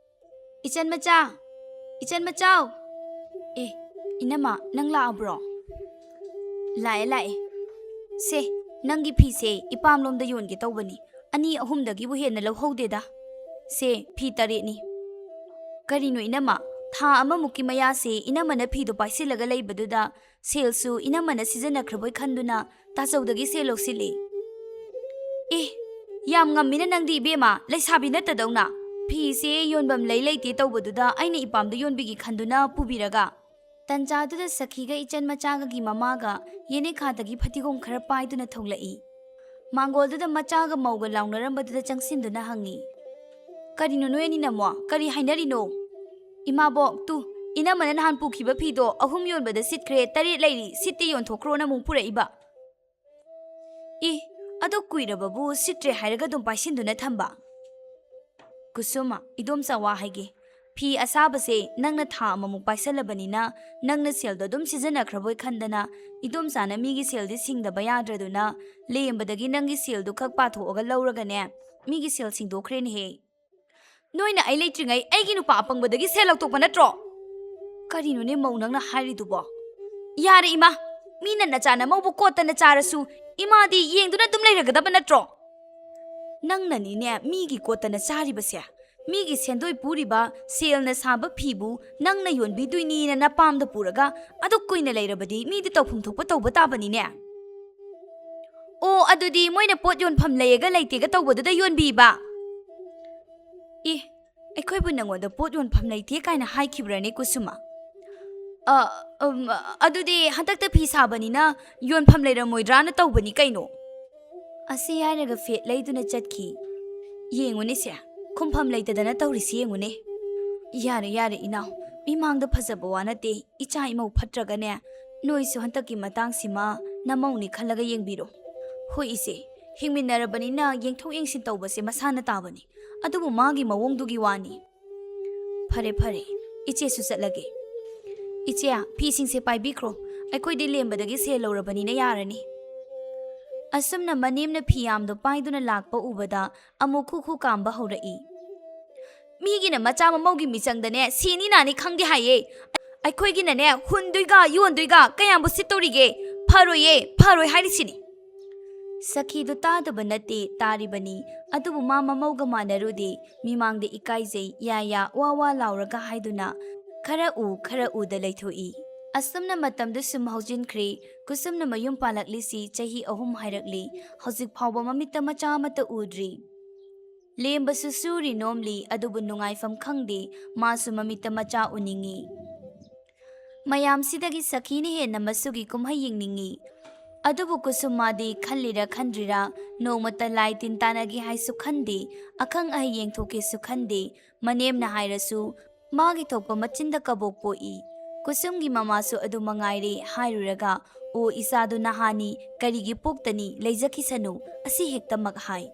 "ꯏꯆꯟ ꯃꯆꯥ! ꯏꯆꯟ ꯃꯆꯥꯎ!" "ꯑꯦ, ꯏꯅꯝꯃ, ꯅꯪ ꯂꯥꯛꯑꯕ꯭ꯔꯣ?" "ꯂꯥꯛꯑꯦ, ꯂꯥꯛꯑꯦ꯫ ꯁꯦ, ꯅꯪꯒꯤ ꯐꯤꯁꯦ ꯏꯄꯥꯝꯂꯣꯝꯗ ꯌꯣꯟꯒꯦ ꯇꯧꯕꯅꯤ꯫ ꯑꯅꯤ ꯑꯍꯨꯝꯗꯒꯤꯕꯨ ꯍꯦꯟꯅ ꯂꯧꯍꯧꯗꯦꯗ꯫ ꯁꯦ, ꯐꯤ ꯇꯔꯦꯠꯅꯤ꯫" "ꯀꯔꯤꯅꯣ ꯏꯅꯝꯃ, ꯊꯥ ꯑꯃꯃꯨꯛꯀꯤ ꯃꯌꯥꯁꯦ ꯏꯅꯝꯃꯅ ꯐꯤꯗꯣ ꯄꯥꯏꯁꯤꯜꯂꯒ ꯂꯩꯕꯗꯨꯗ ꯁꯦꯜꯁꯨ ꯏꯅꯝꯃꯅ ꯁꯤꯖꯤꯟꯅꯈ꯭ꯔꯕꯣꯏ ꯈꯟꯗꯨꯅ ꯇꯥꯆꯧꯗꯒꯤ ꯁꯦꯜ ꯂꯧꯁꯤꯜꯂꯤ꯫" "ꯑꯦ, ꯌꯥꯝ ꯉꯝꯃꯤꯅ ꯅꯪꯗꯤ ꯏꯕꯦꯝꯃ, ꯂꯩꯁꯥꯕꯤ ꯅꯠꯇꯗꯧꯅ꯫ ꯐꯤꯁꯦ ꯌꯣꯟꯐꯝ ꯂꯩ ꯂꯩꯇꯦ ꯇꯧꯕꯗꯨꯗ ꯑꯩꯅ ꯏꯄꯥꯝꯗ ꯌꯣꯟꯕꯤꯒꯦ ꯈꯟꯗꯨꯅ ꯄꯨꯕꯤꯔꯒ꯫" ꯇꯟꯖꯥꯗꯨꯗ ꯁꯈꯤꯒ ꯏꯆꯟ ꯃꯆꯥꯒꯒꯤ ꯃꯃꯥꯒ ꯌꯦꯅꯦꯈꯥꯗꯒꯤ ꯐꯗꯤꯒꯣꯝ ꯈꯔ ꯄꯥꯏꯗꯨꯅ ꯊꯣꯛꯂꯛꯏ꯫ ꯃꯥꯡꯒꯣꯜꯗꯨꯗ ꯃꯆꯥꯒ ꯃꯧꯒ ꯂꯥꯎꯅꯔꯝꯕꯗꯨꯗ ꯆꯪꯁꯤꯟꯗꯨꯅ ꯍꯪꯉꯤ꯫ "ꯀꯔꯤꯅꯣ ꯅꯣꯏ ꯑꯅꯤꯅ ꯑꯃꯨꯛ? ꯀꯔꯤ ꯍꯥꯏꯅꯔꯤꯅꯣ?" "ꯏꯃꯥꯕꯣꯛ, ꯇꯨ, ꯏꯅꯝꯃꯅ ꯅꯍꯥꯟ ꯄꯨꯈꯤꯕ ꯐꯤꯗꯣ ꯑꯍꯨꯝ ꯌꯣꯟꯕꯗ ꯁꯤꯠꯈ꯭ꯔꯦ, ꯇꯔꯦꯠ ꯂꯩꯔꯤ, ꯁꯤꯠꯇꯤ ꯌꯣꯟꯊꯣꯛꯈ꯭ꯔꯣꯅ ꯑꯃꯨꯛ ꯄꯨꯔꯛꯏꯕ꯫" "ꯏ, ꯑꯗꯨ ꯀꯨꯏꯔꯕꯕꯨ ꯁꯤꯠꯇ꯭ꯔꯦ ꯍꯥꯏꯔꯒ ꯑꯗꯨꯝ ꯄꯥꯏꯁꯤꯟꯗꯨꯅ ꯊꯝꯕ?" "ꯀꯨꯁꯨꯃ, ꯏꯗꯣꯝꯆꯥ ꯋꯥ ꯍꯥꯏꯒꯦ꯫ ꯐꯤ ꯑꯁꯥꯕꯁꯦ ꯅꯪꯅ ꯊꯥ ꯑꯃꯃꯨꯛ ꯄꯥꯏꯁꯜꯂꯕꯅꯤꯅ ꯅꯪꯅ ꯁꯦꯜꯗꯣ ꯑꯗꯨꯝ ꯁꯤꯖꯤꯟꯅꯈ꯭ꯔꯕꯣꯏ ꯈꯟꯗꯅ ꯏꯗꯣꯝꯆꯥꯅ ꯃꯤꯒꯤ ꯁꯦꯜꯗꯤ ꯁꯤꯡꯗꯕ ꯌꯥꯗ꯭ꯔꯗꯨꯅ ꯂꯦꯝꯕꯗꯒꯤ ꯅꯪꯒꯤ ꯁꯦꯜꯗꯨ ꯈꯛ ꯄꯥꯊꯣꯛꯑꯒ ꯂꯧꯔꯒꯅꯦ ꯃꯤꯒꯤ ꯁꯦꯜ ꯁꯤꯡꯗꯣꯛꯈ꯭ꯔꯦꯅꯦꯍꯦ꯫ ꯅꯣꯏꯅ ꯑꯩ ꯂꯩꯇ꯭ꯔꯤꯉꯩ ꯑꯩꯒꯤ ꯅꯨꯄꯥ ꯑꯄꯪꯕꯗꯒꯤ ꯁꯦꯜ ꯂꯧꯊꯣꯛꯄ ꯅꯠꯇ꯭ꯔꯣ?" "ꯀꯔꯤꯅꯣꯅꯦ ꯃꯧ ꯅꯪꯅ ꯍꯥꯏꯔꯤꯗꯨꯕꯣ?" "ꯌꯥꯔꯦ ꯏꯃꯥ, ꯃꯤꯅ ꯅꯆꯥ ꯅꯃꯧꯕꯨ ꯀꯣꯠꯇꯅ ꯆꯥꯔꯁꯨ ꯏꯃꯥꯗꯤ ꯌꯦꯡꯗꯨꯅ ꯑꯗꯨꯝ ꯂꯩꯔꯒꯗꯕ ꯅꯠꯇ꯭ꯔꯣ?" "ꯅꯪꯅꯅꯤꯅꯦ ꯃꯤꯒꯤ ꯀꯣꯠꯇꯅ ꯆꯥꯔꯤꯕꯁꯦ꯫ ꯃꯤꯒꯤ ꯁꯦꯟꯗꯣꯏ ꯄꯨꯔꯤꯕ ꯁꯦꯜꯅ ꯁꯥꯕ ꯐꯤꯕꯨ ꯅꯪꯅ ꯌꯣꯟꯕꯤꯗꯣꯏꯅꯤꯅ ꯅꯄꯥꯝꯗ ꯄꯨꯔꯒ ꯑꯗꯨꯛ ꯀꯨꯏꯅ ꯂꯩꯔꯕꯗꯤ ꯃꯤꯗꯤ ꯇꯧꯐꯝ ꯊꯣꯛꯄ ꯇꯧꯕ ꯇꯥꯕꯅꯤꯅꯦ꯫" "ꯑꯣ, ꯑꯗꯨꯗꯤ ꯃꯣꯏꯅ ꯄꯣꯠ ꯌꯣꯟꯐꯝ ꯂꯩꯌꯦꯒ ꯂꯩꯇꯦꯒ ꯇꯧꯕꯗꯨꯗ ꯌꯣꯟꯕꯤꯕ?" "ꯏ, ꯑꯩꯈꯣꯏꯕꯨ ꯅꯪꯉꯣꯟꯗ ꯄꯣꯠ ꯌꯣꯟꯐꯝ ꯂꯩꯇꯦ ꯀꯥꯏꯅ ꯍꯥꯏꯈꯤꯕ꯭ꯔꯅꯦ ꯀꯨꯁꯨꯃ?" "ꯑ, ꯎꯝ, ꯑꯗꯨꯗꯤ ꯍꯟꯗꯛꯇ ꯐꯤ ꯁꯥꯕꯅꯤꯅ ꯌꯣꯟꯐꯝ ꯂꯩꯔꯝꯃꯣꯏꯗ꯭ꯔꯥꯅ ꯇꯧꯕꯅꯤ ꯀꯩꯅꯣ꯫" ꯑꯁꯤ ꯍꯥꯏꯔꯒ ꯐꯦꯠ ꯂꯩꯗꯨꯅ ꯆꯠꯈꯤ꯫ "ꯌꯦꯡꯉꯨꯅꯦ ꯁꯦ, ꯈꯨꯝꯐꯝ ꯂꯩꯇꯗꯅ ꯇꯧꯔꯤꯁꯤ ꯌꯦꯡꯉꯨꯅꯦ꯫" "ꯌꯥꯔꯦ, ꯌꯥꯔꯦ ꯏꯅꯥꯎ, ꯃꯤꯃꯥꯡꯗ ꯐꯖꯕ ꯋꯥ ꯅꯠꯇꯦ, ꯏꯆꯥ ꯏꯃꯧ ꯐꯠꯇ꯭ꯔꯒꯅꯦ, ꯅꯣꯏꯁꯨ ꯍꯟꯗꯛꯀꯤ ꯃꯇꯥꯡꯁꯤꯃ ꯅꯃꯧꯅꯤ ꯈꯜꯂꯒ ꯌꯦꯡꯕꯤꯔꯣ꯫" "ꯍꯣꯏ ꯏꯆꯦ, ꯍꯤꯡꯃꯤꯟꯅꯔꯕꯅꯤꯅ ꯌꯦꯡꯊꯣꯛ ꯌꯦꯡꯁꯤꯟ ꯇꯧꯕꯁꯦ ꯃꯁꯥꯅ ꯇꯥꯕꯅꯤ, ꯑꯗꯨꯕꯨ ꯃꯥꯒꯤ ꯃꯑꯣꯡꯗꯨꯒꯤ ꯋꯥꯅꯤ꯫" "ꯐꯔꯦ, ꯐꯔꯦ, ꯏꯆꯦꯁꯨ ꯆꯠꯂꯒꯦ꯫" "ꯏꯆꯦ, ꯐꯤꯁꯤꯡꯁꯦ ꯄꯥꯏꯕꯤꯈ꯭ꯔꯣ꯫ ꯑꯩꯈꯣꯏꯗꯤ ꯂꯦꯝꯕꯗꯒꯤ ꯁꯦꯜ ꯂꯧꯔꯕꯅꯤꯅ ꯌꯥꯔꯅꯤ꯫" ꯑꯁꯨꯝꯅ ꯃꯅꯦꯝꯅ ꯐꯤ ꯌꯥꯝꯗꯣ ꯄꯥꯏꯗꯨꯅ ꯂꯥꯛꯄ ꯎꯕꯗ ꯑꯃꯨꯛ ꯈꯨ ꯈꯨ ꯀꯥꯝꯕ ꯍꯧꯔꯛꯏ꯫ "ꯃꯤꯒꯤꯅ ꯃꯆꯥ ꯃꯃꯧꯒꯤ ꯃꯤꯆꯪꯗꯅꯦ ꯁꯤꯅꯤ ꯅꯥꯅꯤ ꯈꯪꯗꯦ ꯍꯥꯏꯌꯦ꯫ ꯑꯩꯈꯣꯏꯒꯤꯅꯅꯦ ꯍꯨꯟꯗꯣꯏꯒ ꯌꯣꯟꯗꯣꯏꯒ ꯀꯌꯥꯝꯕꯨ ꯁꯤꯠꯇꯧꯔꯤꯒꯦ? ꯐꯔꯣꯏꯌꯦ, ꯐꯔꯣꯏ ꯍꯥꯏꯔꯤꯁꯤꯅꯤ꯫" ꯁꯈꯤꯗꯨ ꯇꯥꯗꯕ ꯅꯠꯇꯦ, ꯇꯥꯔꯤꯕꯅꯤ꯫ ꯑꯗꯨꯕꯨ ꯃꯥ ꯃꯃꯧꯒ ꯃꯥꯟꯅꯔꯨꯗꯦ꯫ ꯃꯤꯃꯥꯡꯗ ꯏꯀꯥꯏꯖꯩ, ꯌꯥ ꯌꯥ ꯋꯥ ꯋꯥ ꯂꯥꯎꯔꯒ ꯍꯥꯏꯗꯨꯅ ꯈꯔ ꯎ ꯈꯔ ꯎꯗ ꯂꯩꯊꯣꯛꯏ꯫ ꯑꯁꯨꯝꯅ ꯃꯇꯝꯗꯨ ꯁꯨꯝ ꯍꯧꯖꯤꯟꯈ꯭ꯔꯦ꯫ ꯀꯨꯁꯨꯝꯅ ꯃꯌꯨꯝ ꯄꯥꯜꯂꯛꯂꯤꯁꯤ ꯆꯍꯤ ꯑꯍꯨꯝ ꯍꯥꯏꯔꯛꯂꯤ꯫ ꯍꯧꯖꯤꯛ ꯐꯥꯎꯕ ꯃꯃꯤꯠꯇ ꯃꯆꯥ ꯑꯃꯠꯇ ꯎꯗ꯭ꯔꯤ꯫ ꯂꯦꯝꯕꯁꯨ ꯁꯨꯔꯤ ꯅꯣꯝꯂꯤ, ꯑꯗꯨꯕꯨ ꯅꯨꯡꯉꯥꯏꯐꯝ ꯈꯪꯗꯦ꯫ ꯃꯥꯁꯨ ꯃꯃꯤꯠꯇ ꯃꯆꯥ ꯎꯅꯤꯡꯏ꯫ ꯃꯌꯥꯝꯁꯤꯗꯒꯤ ꯁꯈꯤꯅ ꯍꯦꯟꯅ ꯃꯁꯨꯒꯤ ꯀꯨꯝꯍꯩ ꯌꯦꯡꯅꯤꯡꯏ꯫ ꯑꯗꯨꯕꯨ ꯀꯨꯁꯨꯝ ꯃꯥꯗꯤ ꯈꯜꯂꯤꯔ ꯈꯟꯗ꯭ꯔꯤꯔ, ꯅꯣꯡꯃꯇ ꯂꯥꯏ ꯇꯤꯟ ꯇꯥꯟꯅꯒꯦ ꯍꯥꯏꯁꯨ ꯈꯟꯗꯦ, ꯑꯈꯪ ꯑꯍꯩ ꯌꯦꯡꯊꯣꯛꯀꯦꯁꯨ ꯈꯟꯗꯦ꯫ ꯃꯅꯦꯝꯅ ꯍꯥꯏꯔꯁꯨ ꯃꯥꯒꯤ ꯊꯣꯛꯄ ꯃꯆꯤꯟꯗ ꯀꯕꯣꯛ ꯄꯣꯛꯏ꯫ ꯀꯨꯁꯨꯝꯒꯤ ꯃꯃꯥꯁꯨ ꯑꯗꯨ ꯃꯉꯥꯏꯔꯦ, ꯍꯥꯏꯔꯨꯔꯒ, "ꯑꯣ, ꯏꯆꯥꯗꯨ ꯅꯍꯥꯅꯤ, ꯀꯔꯤꯒꯤ ꯄꯣꯛꯇꯅꯤ, ꯂꯩꯖꯈꯤꯁꯅꯨ", ꯑꯁꯤ ꯍꯦꯛꯇꯃꯛ ꯍꯥꯏ꯫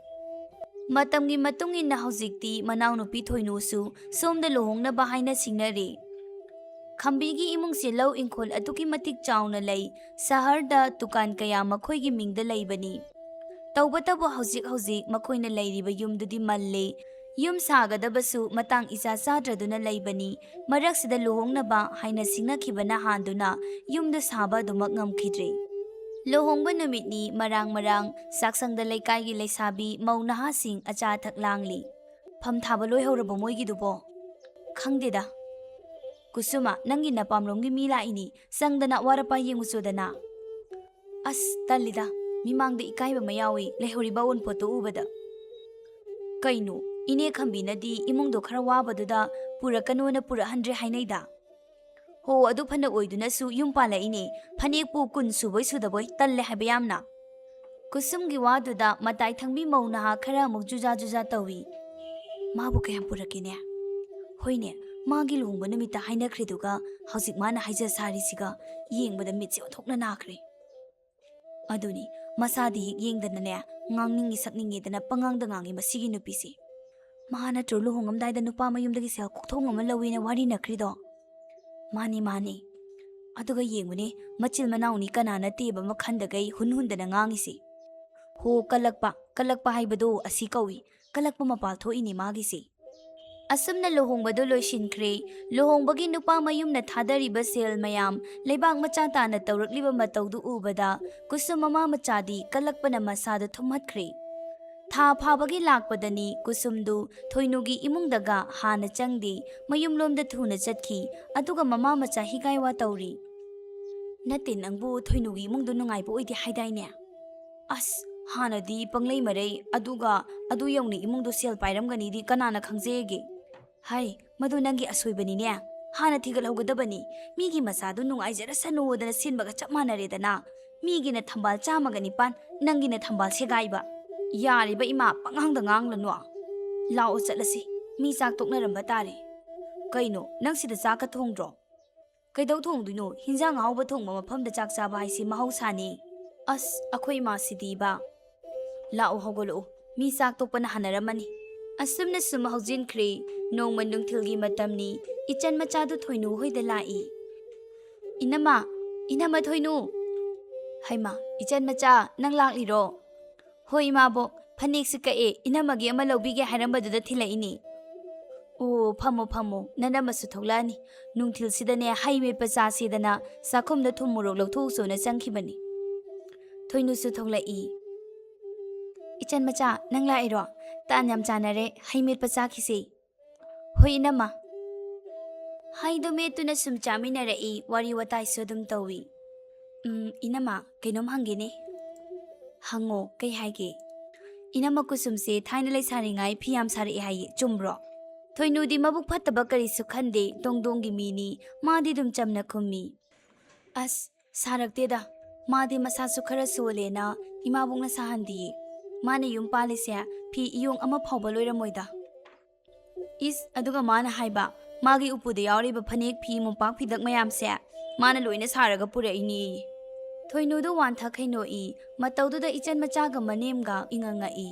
ꯃꯇꯝꯒꯤ ꯃꯇꯨꯡ ꯏꯟꯅ ꯍꯧꯖꯤꯛꯇꯤ ꯃꯅꯥꯎꯅꯨꯄꯤ ꯊꯣꯏꯅꯨꯁꯨ ꯁꯣꯝꯗ ꯂꯨꯍꯣꯡꯅꯕ ꯍꯥꯏꯅ ꯁꯤꯡꯅꯔꯦ꯫ ꯈꯝꯕꯤꯒꯤ ꯏꯃꯨꯡꯁꯦ ꯂꯧ ꯏꯪꯈꯣꯜ ꯑꯗꯨꯛꯀꯤ ꯃꯇꯤꯛ ꯆꯥꯎꯅ ꯂꯩ꯫ ꯁꯍꯔꯗ ꯗꯨꯀꯥꯟ ꯀꯌꯥ ꯃꯈꯣꯏꯒꯤ ꯃꯤꯡꯗ ꯂꯩꯕꯅꯤ꯫ ꯇꯧꯕꯇꯕꯨ ꯍꯧꯖꯤꯛ ꯍꯧꯖꯤꯛ ꯃꯈꯣꯏꯅ ꯂꯩꯔꯤꯕ ꯌꯨꯝꯗꯨꯗꯤ ꯃꯜꯂꯦ꯫ ꯌꯨꯝ ꯁꯥꯒꯗꯕꯁꯨ ꯃꯇꯥꯡ ꯏꯆꯥ ꯆꯥꯗ꯭ꯔꯗꯨꯅ ꯂꯩꯕꯅꯤ꯫ ꯃꯔꯛꯁꯤꯗ ꯂꯨꯍꯣꯡꯅꯕ ꯍꯥꯏꯅ ꯁꯤꯡꯅꯈꯤꯕꯅ ꯍꯥꯟꯗꯨꯅ ꯌꯨꯝꯗꯨ ꯁꯥꯕ ꯑꯗꯨꯃꯛ ꯉꯝꯈꯤꯗ꯭ꯔꯦ꯫ ꯂꯨꯍꯣꯡꯕ ꯅꯨꯃꯤꯠꯅꯤ, ꯃꯔꯥꯡ ꯃꯔꯥꯡ ꯆꯥꯛꯁꯪꯗ ꯂꯩꯀꯥꯏꯒꯤ ꯂꯩꯁꯥꯕꯤ ꯃꯧ ꯅꯍꯥꯁꯤꯡ ꯑꯆꯥ ꯑꯊꯛ ꯂꯥꯡꯂꯤ꯫ "ꯐꯝ ꯊꯥꯕ ꯂꯣꯏꯍꯧꯔꯕꯣ ꯃꯣꯏꯒꯤꯗꯨꯕꯣ?" "ꯈꯪꯗꯦꯗ꯫ ꯀꯨꯁꯨꯃ, ꯅꯪꯒꯤ ꯅꯄꯥꯝꯂꯣꯝꯒꯤ ꯃꯤ ꯂꯥꯛꯏꯅꯤ, ꯆꯪꯗꯅ ꯑꯋꯥꯠ ꯑꯄꯥ ꯌꯦꯡꯉꯨꯆꯣꯗꯅ꯫" "ꯑꯁ, ꯇꯜꯂꯤꯗ, ꯃꯤꯃꯥꯡꯗ ꯏꯀꯥꯏꯕ ꯑꯃ ꯌꯥꯎꯏ, ꯂꯩꯍꯧꯔꯤꯕ ꯑꯋꯨꯟꯄꯣꯠꯇꯣ ꯎꯕꯗ꯫" "ꯀꯩꯅꯣ, ꯏꯅꯦ ꯈꯝꯕꯤꯅꯗꯤ ꯏꯃꯨꯡꯗꯣ ꯈꯔ ꯋꯥꯕꯗꯨꯗ ꯄꯨꯔꯛꯀꯅꯣꯅ ꯄꯨꯔꯛꯍꯟꯗ꯭ꯔꯦ ꯍꯥꯏꯅꯩꯗ?" "ꯍꯣ, ꯑꯗꯨ ꯐꯅ ꯑꯣꯏꯗꯨꯅꯁꯨ ꯌꯨꯝ ꯄꯥꯜꯂꯛꯏꯅꯦ, ꯐꯅꯦꯛꯄꯨ ꯀꯨꯟ ꯁꯨꯕꯣꯏ ꯁꯨꯗꯕꯣꯏ, ꯇꯜꯂꯦ ꯍꯥꯏꯕ ꯌꯥꯝꯅ꯫" ꯀꯨꯁꯨꯝꯒꯤ ꯋꯥꯗꯨꯗ ꯃꯇꯥꯏ ꯊꯪꯕꯤ ꯃꯧ ꯅꯍꯥ ꯈꯔ ꯑꯃꯨꯛ ꯖꯨꯖꯥ ꯖꯨꯖꯥ ꯇꯧꯏ꯫ "ꯃꯥꯕꯨ ꯀꯌꯥꯝ ꯄꯨꯔꯛꯀꯦꯅꯦ? ꯍꯣꯏꯅꯦ, ꯃꯥꯒꯤ ꯂꯨꯍꯣꯡꯕ ꯅꯨꯃꯤꯠꯇ ꯍꯥꯏꯅꯈ꯭ꯔꯤꯗꯨꯒ ꯍꯧꯖꯤꯛ ꯃꯥꯅ ꯍꯥꯏꯖ ꯁꯥꯔꯤꯁꯤꯒ ꯌꯦꯡꯕꯗ ꯃꯤꯠꯁꯦ ꯑꯣꯟꯊꯣꯛꯅ ꯅꯥꯈ꯭ꯔꯦ꯫ ꯑꯗꯨꯅꯤ, ꯃꯁꯥꯗꯤ ꯍꯦꯛ ꯌꯦꯡꯗꯅꯅꯦ, ꯉꯥꯡꯅꯤꯡꯉꯤ ꯁꯛꯅꯤꯡꯉꯦꯗꯅ ꯄꯉꯥꯡꯗ ꯉꯥꯡꯉꯤ ꯃꯁꯤꯒꯤ ꯅꯨꯄꯤꯁꯤ꯫ ꯃꯥ ꯅꯠꯇ꯭ꯔꯣ ꯂꯨꯍꯣꯡꯉꯝꯗꯥꯏꯗ ꯅꯨꯄꯥ ꯃꯌꯨꯝꯗꯒꯤ ꯁꯦꯜ ꯀꯣꯛꯊꯣꯡ ꯑꯃ ꯂꯧꯋꯦꯅ ꯋꯥꯔꯤꯅꯈ꯭ꯔꯤꯗꯣ? "ꯃꯥꯅꯤ, ꯃꯥꯅꯤ꯫ ꯑꯗꯨꯒ ꯌꯦꯡꯉꯨꯅꯦ, ꯃꯆꯤꯟ ꯃꯅꯥꯎꯅꯤ ꯀꯅꯥ ꯅꯠꯇꯦꯕ ꯃꯈꯟꯗꯒꯩ ꯍꯨꯟ ꯍꯨꯟꯗꯅ ꯉꯥꯡꯉꯤꯁꯦ꯫ ꯍꯣ, ꯀꯜꯂꯛꯄ, ꯀꯜꯂꯛꯄ ꯍꯥꯏꯕꯗꯣ ꯑꯁꯤ ꯀꯧꯏ꯫ ꯀꯜꯂꯛꯄ ꯃꯄꯥꯜ ꯊꯣꯛꯏꯅꯦ ꯃꯥꯒꯤꯁꯦ"꯫ ꯑꯁꯨꯝꯅ ꯂꯨꯍꯣꯡꯕꯗꯨ ꯂꯣꯏꯁꯤꯟꯈ꯭ꯔꯦ꯫ ꯂꯨꯍꯣꯡꯕꯒꯤ ꯅꯨꯄꯥ ꯃꯌꯨꯝꯅ ꯊꯥꯗꯔꯤꯕ ꯁꯦꯜ ꯃꯌꯥꯝ, ꯂꯩꯕꯥꯛ ꯃꯆꯥ ꯇꯥꯅ ꯇꯧꯔꯛꯂꯤꯕ ꯃꯇꯧꯗꯨ ꯎꯕꯗ ꯀꯨꯁꯨꯝ ꯃꯃꯥ ꯃꯆꯥꯗꯤ ꯀꯜꯂꯛꯄꯅ ꯃꯁꯥꯗ ꯊꯨꯝꯍꯠꯈ꯭ꯔꯦ꯫ ꯊꯥ ꯐꯥꯕꯒꯤ ꯂꯥꯛꯄꯗꯅꯤ ꯀꯨꯁꯨꯝꯗꯨ ꯊꯣꯏꯅꯨꯒꯤ ꯏꯃꯨꯡꯗꯒ ꯍꯥꯟꯅ ꯆꯪꯗꯦ, ꯃꯌꯨꯝꯂꯣꯝꯗ ꯊꯨꯅ ꯆꯠꯈꯤ꯫ ꯑꯗꯨꯒ ꯃꯃꯥ ꯃꯆꯥ ꯍꯤꯒꯥꯏ ꯋꯥ ꯇꯧꯔꯤ꯫ "ꯅꯠꯇꯦ, ꯅꯪꯕꯨ ꯊꯣꯏꯅꯨꯒꯤ ꯏꯃꯨꯡꯗꯨ ꯅꯨꯡꯉꯥꯏꯕ ꯑꯣꯏꯗꯦ ꯍꯥꯏꯗꯥꯏꯅꯦ? ꯑꯁ, ꯍꯥꯟꯅꯗꯤ ꯄꯪꯂꯩ ꯃꯔꯩ, ꯑꯗꯨꯒ ꯑꯗꯨ ꯌꯧꯅ ꯏꯃꯨꯡꯗꯣ ꯁꯦꯜ ꯄꯥꯏꯔꯝꯒꯅꯤꯗꯤ ꯀꯅꯥꯅ ꯈꯪꯖꯩꯒꯦ?" "ꯍꯥꯏ, ꯃꯗꯨ ꯅꯪꯒꯤ ꯑꯁꯣꯏꯕꯅꯤꯅꯦ꯫ ꯍꯥꯟꯅ ꯊꯤꯒꯠꯍꯧꯒꯗꯕꯅꯤ꯫ ꯃꯤꯒꯤ ꯃꯆꯥꯗꯨ ꯅꯨꯡꯉꯥꯏꯖꯔꯁꯅꯨꯗꯅ ꯁꯤꯟꯕꯒ ꯆꯞ ꯃꯥꯟꯅꯔꯦꯗꯅ꯫ ꯃꯤꯒꯤꯅ ꯊꯝꯕꯥꯜ ꯆꯥꯝꯃꯒ ꯅꯤꯄꯥꯟ, ꯅꯪꯒꯤꯅ ꯊꯝꯕꯥꯜ ꯁꯦꯒꯥꯏꯕ꯫ ꯌꯥꯔꯤꯕ ꯏꯃꯥ, ꯄꯉꯥꯡꯗ ꯉꯥꯡꯂꯅꯨ꯫ ꯂꯥꯛꯑꯣ ꯆꯠꯂꯁꯤ, ꯃꯤ ꯆꯥꯛ ꯇꯣꯛꯅꯔꯝꯕ ꯇꯥꯔꯦ꯫ ꯀꯩꯅꯣ, ꯅꯪ ꯁꯤꯗ ꯆꯥꯛꯀ ꯊꯣꯡꯗ꯭ꯔꯣ?" "ꯀꯩꯗꯧ ꯊꯣꯡꯗꯣꯏꯅꯣ? ꯍꯤꯟꯖꯥꯡ ꯑꯍꯥꯎꯕ ꯊꯣꯡꯕ ꯃꯐꯝꯗ ꯆꯥꯛ ꯆꯥꯕ ꯍꯥꯏꯁꯤ ꯃꯍꯧꯁꯥꯅꯤ꯫ ꯑꯁ, ꯑꯩꯈꯣꯏ ꯏꯃꯥꯁꯤꯗꯤꯕ꯫ ꯂꯥꯛꯑꯣ, ꯍꯧꯒꯠꯂꯛꯑꯣ, ꯃꯤ ꯆꯥꯛ ꯇꯣꯛꯄꯅ ꯍꯥꯟꯅꯔꯝꯃꯅꯤ"꯫ ꯑꯁꯨꯝꯅ ꯁꯨꯝ ꯍꯧꯖꯤꯟꯈ꯭ꯔꯦ꯫ ꯅꯣꯡꯃ ꯅꯨꯡꯊꯤꯜꯒꯤ ꯃꯇꯝꯅꯤ꯫ ꯏꯆꯟ ꯃꯆꯥꯗꯨ ꯊꯣꯏꯅꯨ ꯍꯣꯏꯗ ꯂꯥꯛꯏ꯫ "ꯏꯅꯝꯃ, ꯏꯅꯝꯃ ꯊꯣꯏꯅꯨ!" "ꯍꯩꯃꯥ, ꯏꯆꯟ ꯃꯆꯥ, ꯅꯪ ꯂꯥꯛꯂꯤꯔꯣ?" "ꯍꯣꯏ ꯏꯃꯥꯕꯣꯛ, ꯐꯅꯦꯛꯁꯤ ꯀꯛꯑꯦ, ꯏꯅꯝꯃꯒꯤ ꯑꯃ ꯂꯧꯕꯤꯒꯦ ꯍꯥꯏꯔꯝꯕꯗꯨꯗ ꯊꯤꯜꯂꯛꯏꯅꯤ"꯫ "ꯑꯣ, ꯐꯝꯃꯣ, ꯐꯝꯃꯣ, ꯅꯅꯝꯃꯁꯨ ꯊꯣꯛꯂꯛꯑꯅꯤ꯫ ꯅꯨꯡꯊꯤꯜꯁꯤꯗꯅꯦ ꯍꯩ ꯃꯦꯠꯄ ꯆꯥꯁꯦꯗꯅ ꯆꯥꯛꯈꯨꯝꯗ ꯊꯨꯝ ꯃꯣꯔꯣꯛ ꯂꯧꯊꯣꯛꯎꯆꯣꯅ ꯆꯪꯈꯤꯕꯅꯤ"꯫ ꯊꯣꯏꯅꯨꯁꯨ ꯊꯣꯛꯂꯛꯏ꯫ "ꯏꯆꯟ ꯃꯆꯥ, ꯅꯪ ꯂꯥꯛꯏꯔꯣ? ꯇꯥꯟ ꯌꯥꯝ ꯆꯥꯟꯅꯔꯦ, ꯍꯩ ꯃꯦꯠꯄ ꯆꯥꯈꯤꯁꯦ"꯫ "ꯍꯣꯏ ꯏꯅꯝꯃ"꯫ ꯍꯩꯗꯣ ꯃꯦꯠꯇꯨꯅ ꯁꯨꯝ ꯆꯥꯃꯤꯟꯅꯔꯛꯏ, ꯋꯥꯔꯤ ꯋꯥꯇꯥꯏꯁꯨ ꯑꯗꯨꯝ ꯇꯧꯏ꯫ "ꯎꯝ, ꯏꯅꯝꯃ, ꯀꯩꯅꯣꯝ ꯍꯪꯒꯦꯅꯦ"꯫ "ꯍꯪꯉꯣ, ꯀꯩ ꯍꯥꯏꯒꯦ?" "ꯏꯅꯝꯃ ꯀꯨꯁꯨꯝꯁꯦ ꯊꯥꯏꯅ ꯂꯩꯁꯥꯔꯤꯉꯥꯏ ꯐꯤ ꯌꯥꯝ ꯁꯥꯔꯛꯑꯦ ꯍꯥꯏꯌꯦ, ꯆꯨꯝꯕ꯭ꯔꯣ?" ꯊꯣꯏꯅꯨꯗꯤ ꯃꯕꯨꯛ ꯐꯠꯇꯕ ꯀꯔꯤꯁꯨ ꯈꯟꯗꯦ, ꯗꯣꯡꯗꯣꯡꯒꯤ ꯃꯤꯅꯤ, ꯃꯥꯗꯤ ꯑꯗꯨꯝ ꯆꯝꯅ ꯈꯨꯝꯃꯤ꯫ "ꯑꯁ, ꯁꯥꯔꯛꯇꯦꯗ, ꯃꯥꯗꯤ ꯃꯁꯥꯁꯨ ꯈꯔ ꯁꯣꯜꯂꯦꯅ ꯏꯃꯥꯕꯣꯛꯅ ꯁꯥꯍꯟꯗꯤꯌꯦ꯫ ꯃꯥꯅ ꯌꯨꯝ ꯄꯥꯜꯂꯤꯁꯦ ꯐꯤ ꯏꯌꯣꯡ ꯑꯃ ꯐꯥꯎꯕ ꯂꯣꯏꯔꯝꯃꯣꯏꯗ"꯫ "ꯏꯁ, ꯑꯗꯨꯒ ꯃꯥꯅ ꯍꯥꯏꯕ, ꯃꯥꯒꯤ ꯎꯄꯨꯗ ꯌꯥꯎꯔꯤꯕ ꯐꯅꯦꯛ ꯐꯤ ꯃꯣꯝꯄꯥꯛ ꯐꯤꯗꯛ ꯃꯌꯥꯝꯁꯦ ꯃꯥꯅ ꯂꯣꯏꯅ ꯁꯥꯔꯒ ꯄꯨꯔꯛꯏꯅꯦꯌꯦ"꯫ ꯊꯣꯏꯅꯨꯗꯨ ꯋꯥꯟꯊ ꯈꯩꯅꯣꯛꯏ, ꯃꯇꯧꯗꯨꯗ ꯏꯆꯟ ꯃꯆꯥꯒ ꯃꯅꯦꯝꯒ ꯏꯉꯛ ꯉꯛꯏ꯫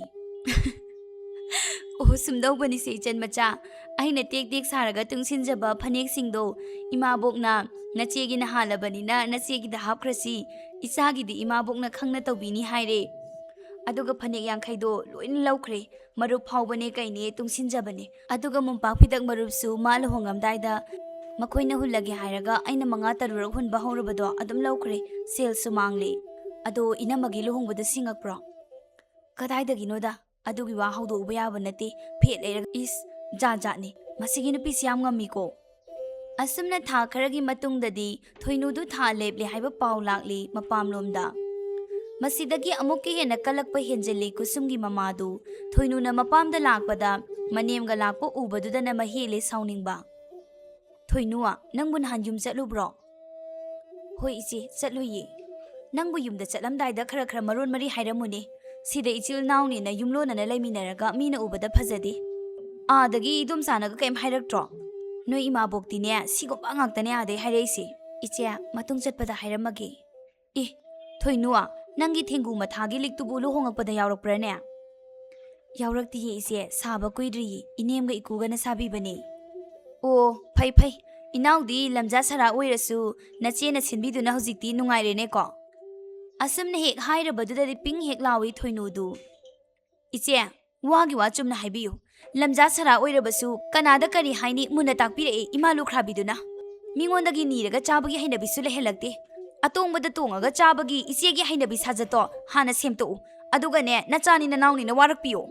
ꯑꯣ, ꯁꯨꯝꯗꯧꯕꯅꯤꯁꯦ, ꯏꯆꯟ ꯃꯆꯥ꯫ ꯑꯩꯅ ꯇꯦꯛ ꯇꯦꯛ ꯁꯥꯔꯒ ꯇꯨꯡꯁꯤꯟꯖꯕ ꯐꯅꯦꯛꯁꯤꯡꯗꯣ ꯏꯃꯥꯕꯣꯛꯅ "ꯅꯆꯦꯒꯤꯅ ꯍꯥꯜꯂꯕꯅꯤꯅ ꯅꯆꯦꯒꯤꯗ ꯍꯥꯞꯈ꯭ꯔꯁꯤ, ꯏꯆꯥꯒꯤꯗꯤ ꯏꯃꯥꯕꯣꯛꯅ ꯈꯪꯅ ꯇꯧꯕꯤꯅꯤ" ꯍꯥꯏꯔꯦ꯫ ꯑꯗꯨꯒ ꯐꯅꯦꯛ ꯌꯥꯡꯈꯩꯗꯣ ꯂꯣꯏꯅ ꯂꯧꯈ꯭ꯔꯦ꯫ ꯃꯔꯨꯞ ꯐꯥꯎꯕꯅꯦ ꯀꯩꯅꯦ ꯇꯨꯡꯁꯤꯟꯖꯕꯅꯦ꯫ ꯑꯗꯨꯒ ꯃꯣꯝꯄꯥꯛ ꯐꯤꯗꯛ ꯃꯔꯨꯞꯁꯨ ꯃꯥ ꯂꯨꯍꯣꯡꯉꯝꯗꯥꯏꯗ ꯃꯈꯣꯏꯅ ꯍꯨꯜꯂꯒꯦ ꯍꯥꯏꯔꯒ ꯑꯩꯅ ꯃꯉꯥ ꯇꯔꯨꯛꯔꯛ ꯍꯨꯟꯕ ꯍꯧꯔꯕꯗꯣ ꯑꯗꯨꯝ ꯂꯧꯈ꯭ꯔꯦ꯫ ꯁꯦꯜꯁꯨ ꯃꯥꯡꯂꯦ꯫ ꯑꯗꯣ ꯏꯅꯝꯃꯒꯤ ꯂꯨꯍꯣꯡꯕꯗ ꯁꯤꯡꯉꯛꯄ꯭ꯔꯣ? ꯀꯗꯥꯏꯗꯒꯤꯅꯣꯗ, ꯑꯗꯨꯒꯤ ꯋꯥ ꯍꯧꯗꯣꯛꯎꯕ ꯌꯥꯕ ꯅꯠꯇꯦ꯫ ꯐꯦꯠ ꯂꯩꯔꯒ, ꯏꯁ, ꯖꯥꯠ ꯖꯥꯠꯅꯤ꯫ ꯃꯁꯤꯒꯤ ꯅꯨꯄꯤꯁꯤ ꯌꯥꯝ ꯉꯝꯃꯤꯀꯣ꯫ ꯑꯁꯨꯝꯅ ꯊꯥ ꯈꯔꯒꯤ ꯃꯇꯨꯡꯗꯗꯤ ꯊꯣꯏꯅꯨꯗꯨ ꯊꯥ ꯂꯦꯞꯂꯦ ꯍꯥꯏꯕ ꯄꯥꯎ ꯂꯥꯛꯂꯤ ꯃꯄꯥꯝꯂꯣꯝꯗ꯫ ꯃꯁꯤꯗꯒꯤ ꯑꯃꯨꯛꯀ ꯍꯦꯟꯅ ꯀꯜꯂꯛꯄ ꯍꯦꯟꯖꯤꯜꯂꯤ ꯀꯨꯁꯨꯝꯒꯤ ꯃꯃꯥꯗꯨ꯫ ꯊꯣꯏꯅꯨꯅ ꯃꯄꯥꯝꯗ ꯂꯥꯛꯄꯗ ꯃꯅꯦꯝꯒ ꯂꯥꯛꯄ ꯎꯕꯗꯨꯗꯅ ꯃꯍꯦꯜꯂꯦ ꯁꯥꯎꯅꯤꯡꯕ꯫ "ꯊꯣꯏꯅꯨ, ꯅꯪꯕꯨ ꯅꯍꯥꯟ ꯌꯨꯝ ꯆꯠꯂꯨꯕ꯭ꯔꯣ?" "ꯍꯣꯏ ꯏꯆꯦ, ꯆꯠꯂꯨꯏꯌꯦ꯫ ꯅꯪꯕꯨ ꯌꯨꯝꯗ ꯆꯠꯂꯝꯗꯥꯏꯗ ꯈꯔ ꯈꯔ ꯃꯔꯣꯟ ꯃꯔꯤ ꯍꯥꯏꯔꯝꯃꯨꯅꯦ꯫ ꯁꯤꯗ ꯏꯆꯤꯜ ꯏꯅꯥꯎꯅꯦꯅ ꯌꯨꯝꯂꯣꯟꯅꯅ ꯂꯩꯃꯤꯟꯅꯔꯒ ꯃꯤꯅ ꯎꯕꯗ ꯐꯖꯗꯦ꯫ ꯑꯥꯗꯒꯤ ꯏꯗꯣꯝꯆꯥꯅꯒ ꯀꯩꯝ ꯍꯥꯏꯔꯛꯇ꯭ꯔꯣ? ꯅꯣꯏ ꯏꯃꯥꯕꯣꯛꯇꯤꯅꯦ, ꯁꯤꯒꯨꯝꯕ ꯉꯥꯛꯇꯅꯦ ꯑꯥꯗꯩ ꯍꯥꯏꯔꯛꯏꯁꯦ꯫ ꯏꯆꯦ, ꯃꯇꯨꯡ ꯆꯠꯄꯗ ꯍꯥꯏꯔꯝꯃꯒꯦ꯫ ꯑꯦ, ꯊꯣꯏꯅꯨ, ꯅꯪꯒꯤ ꯊꯦꯡꯒꯨ ꯃꯊꯥꯒꯤ ꯂꯤꯛꯇꯨꯕꯨ ꯂꯨꯍꯣꯡꯉꯛꯄꯗ ꯌꯥꯎꯔꯛꯄ꯭ꯔꯥꯅꯦ?" "ꯌꯥꯎꯔꯛꯇꯤꯌꯦ ꯏꯆꯦ, ꯁꯥꯕ ꯀꯨꯏꯗ꯭ꯔꯤꯌꯦ, ꯏꯅꯦꯝꯒ ꯏꯀꯨꯒꯅ ꯁꯥꯕꯤꯕꯅꯦ꯫" "ꯑꯣ, ꯐꯩ ꯐꯩ, ꯏꯅꯥꯎꯗꯤ ꯂꯝꯖꯥ ꯁꯔꯥ ꯑꯣꯏꯔꯁꯨ ꯅꯆꯦꯅ ꯁꯤꯟꯕꯤꯗꯨꯅ ꯍꯧꯖꯤꯛꯇꯤ ꯅꯨꯡꯉꯥꯏꯔꯦꯅꯦꯀꯣ?" ꯑꯁꯨꯝꯅ ꯍꯦꯛ ꯍꯥꯏꯔꯕꯗꯨꯗꯗꯤ ꯄꯤꯡ ꯍꯦꯛ ꯂꯥꯎꯏ ꯊꯣꯏꯅꯨꯗꯨ꯫ "ꯏꯆꯦ, ꯋꯥꯒꯤ ꯋꯥ ꯆꯨꯝꯅ ꯍꯥꯏꯕꯤꯌꯨ꯫ ꯂꯝꯖꯥ ꯁꯔꯥ ꯑꯣꯏꯔꯕꯁꯨ ꯀꯅꯥꯗ ꯀꯔꯤ ꯍꯥꯏꯅꯤ ꯃꯨꯟꯅ ꯇꯥꯛꯄꯤꯔꯛꯑꯦ ꯏꯃꯥ ꯂꯨꯈ꯭ꯔꯥꯕꯤꯗꯨꯅ꯫ ꯃꯤꯉꯣꯟꯗꯒꯤ ꯅꯤꯔꯒ ꯆꯥꯕꯒꯤ ꯍꯩꯅꯕꯤꯁꯨ ꯂꯩꯍꯜꯂꯛꯇꯦ꯫ ꯑꯇꯣꯡꯕꯗ ꯇꯣꯡꯉꯒ ꯆꯥꯕꯒꯤ ꯏꯆꯦꯒꯤ ꯍꯩꯅꯕꯤ ꯁꯥꯖꯠꯇꯣ ꯍꯥꯟꯅ ꯁꯦꯝꯗꯣꯛꯎ꯫ ꯑꯗꯨꯒꯅꯦ, ꯅꯆꯥꯅꯤ ꯅꯅꯥꯎꯅꯤꯅ ꯋꯥꯔꯛꯄꯤꯌꯣ꯫"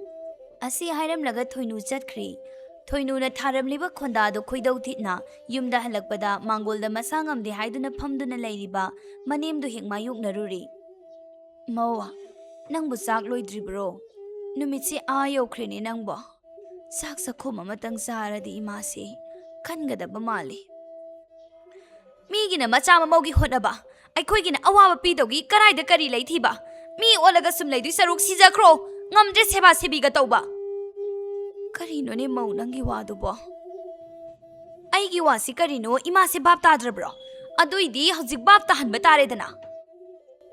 ꯑꯁꯤ ꯍꯥꯏꯔꯝꯂꯒ ꯊꯣꯏꯅꯨ ꯆꯠꯈ꯭ꯔꯦ꯫ ꯊꯣꯏꯅꯨꯅ ꯊꯥꯔꯝꯂꯤꯕ ꯈꯣꯟꯗꯥꯗꯣ ꯈꯣꯏꯗꯧ ꯊꯤꯠꯅ ꯌꯨꯝꯗ ꯍꯜꯂꯛꯄꯗ ꯃꯥꯡꯒꯣꯜꯗ ꯃꯁꯥ ꯉꯝꯗꯦ ꯍꯥꯏꯗꯨꯅ ꯐꯝꯗꯨꯅ ꯂꯩꯔꯤꯕ ꯃꯅꯦꯝꯗꯨ ꯍꯦꯛ ꯃꯥꯌꯣꯛꯅꯔꯨꯔꯦ꯫ "ꯃꯧ, ꯅꯪꯕꯨ ꯆꯥꯛ ꯂꯣꯏꯗ꯭ꯔꯤꯕ꯭ꯔꯣ? ꯅꯨꯃꯤꯠꯁꯦ ꯑꯥ ꯌꯧꯈ꯭ꯔꯦꯅꯦ ꯅꯪꯕꯣ꯫ ꯆꯥꯛ ꯆꯥꯛꯈꯨꯝ ꯑꯃꯇꯪ ꯆꯥꯔꯗꯤ ꯏꯃꯥꯁꯦ ꯈꯟꯒꯗꯕ ꯃꯥꯜꯂꯤ꯫" "ꯃꯤꯒꯤꯅ ꯃꯆꯥ ꯃꯃꯧꯒꯤ ꯍꯣꯠꯅꯕ, ꯑꯩꯈꯣꯏꯒꯤꯅ ꯑꯋꯥꯕ ꯄꯤꯗꯧꯒꯤ ꯀꯔꯥꯏꯗ ꯀꯔꯤ ꯂꯩꯊꯤꯕ? ꯃꯤ ꯑꯣꯜꯂꯒ ꯁꯨꯝ ꯂꯩꯗꯣꯏ ꯁꯔꯨꯛ ꯁꯤꯖꯈ꯭ꯔꯣ꯫ ꯉꯝꯗ꯭ꯔꯦ ꯁꯦꯕꯥ ꯁꯦꯕꯤꯒ ꯇꯧꯕ꯫" "ꯀꯔꯤꯅꯣꯅꯦ ꯃꯧ, ꯅꯪꯒꯤ ꯋꯥꯗꯨꯕꯣ?" "ꯑꯩꯒꯤ ꯋꯥꯁꯤ ꯀꯔꯤꯅꯣ ꯏꯃꯥꯁꯦ ꯚꯥꯞ ꯇꯥꯗ꯭ꯔꯕ꯭ꯔꯣ? ꯑꯗꯨꯏꯗꯤ ꯍꯧꯖꯤꯛ ꯚꯥꯞ ꯇꯥꯍꯟꯕ ꯇꯥꯔꯦꯗꯅ꯫"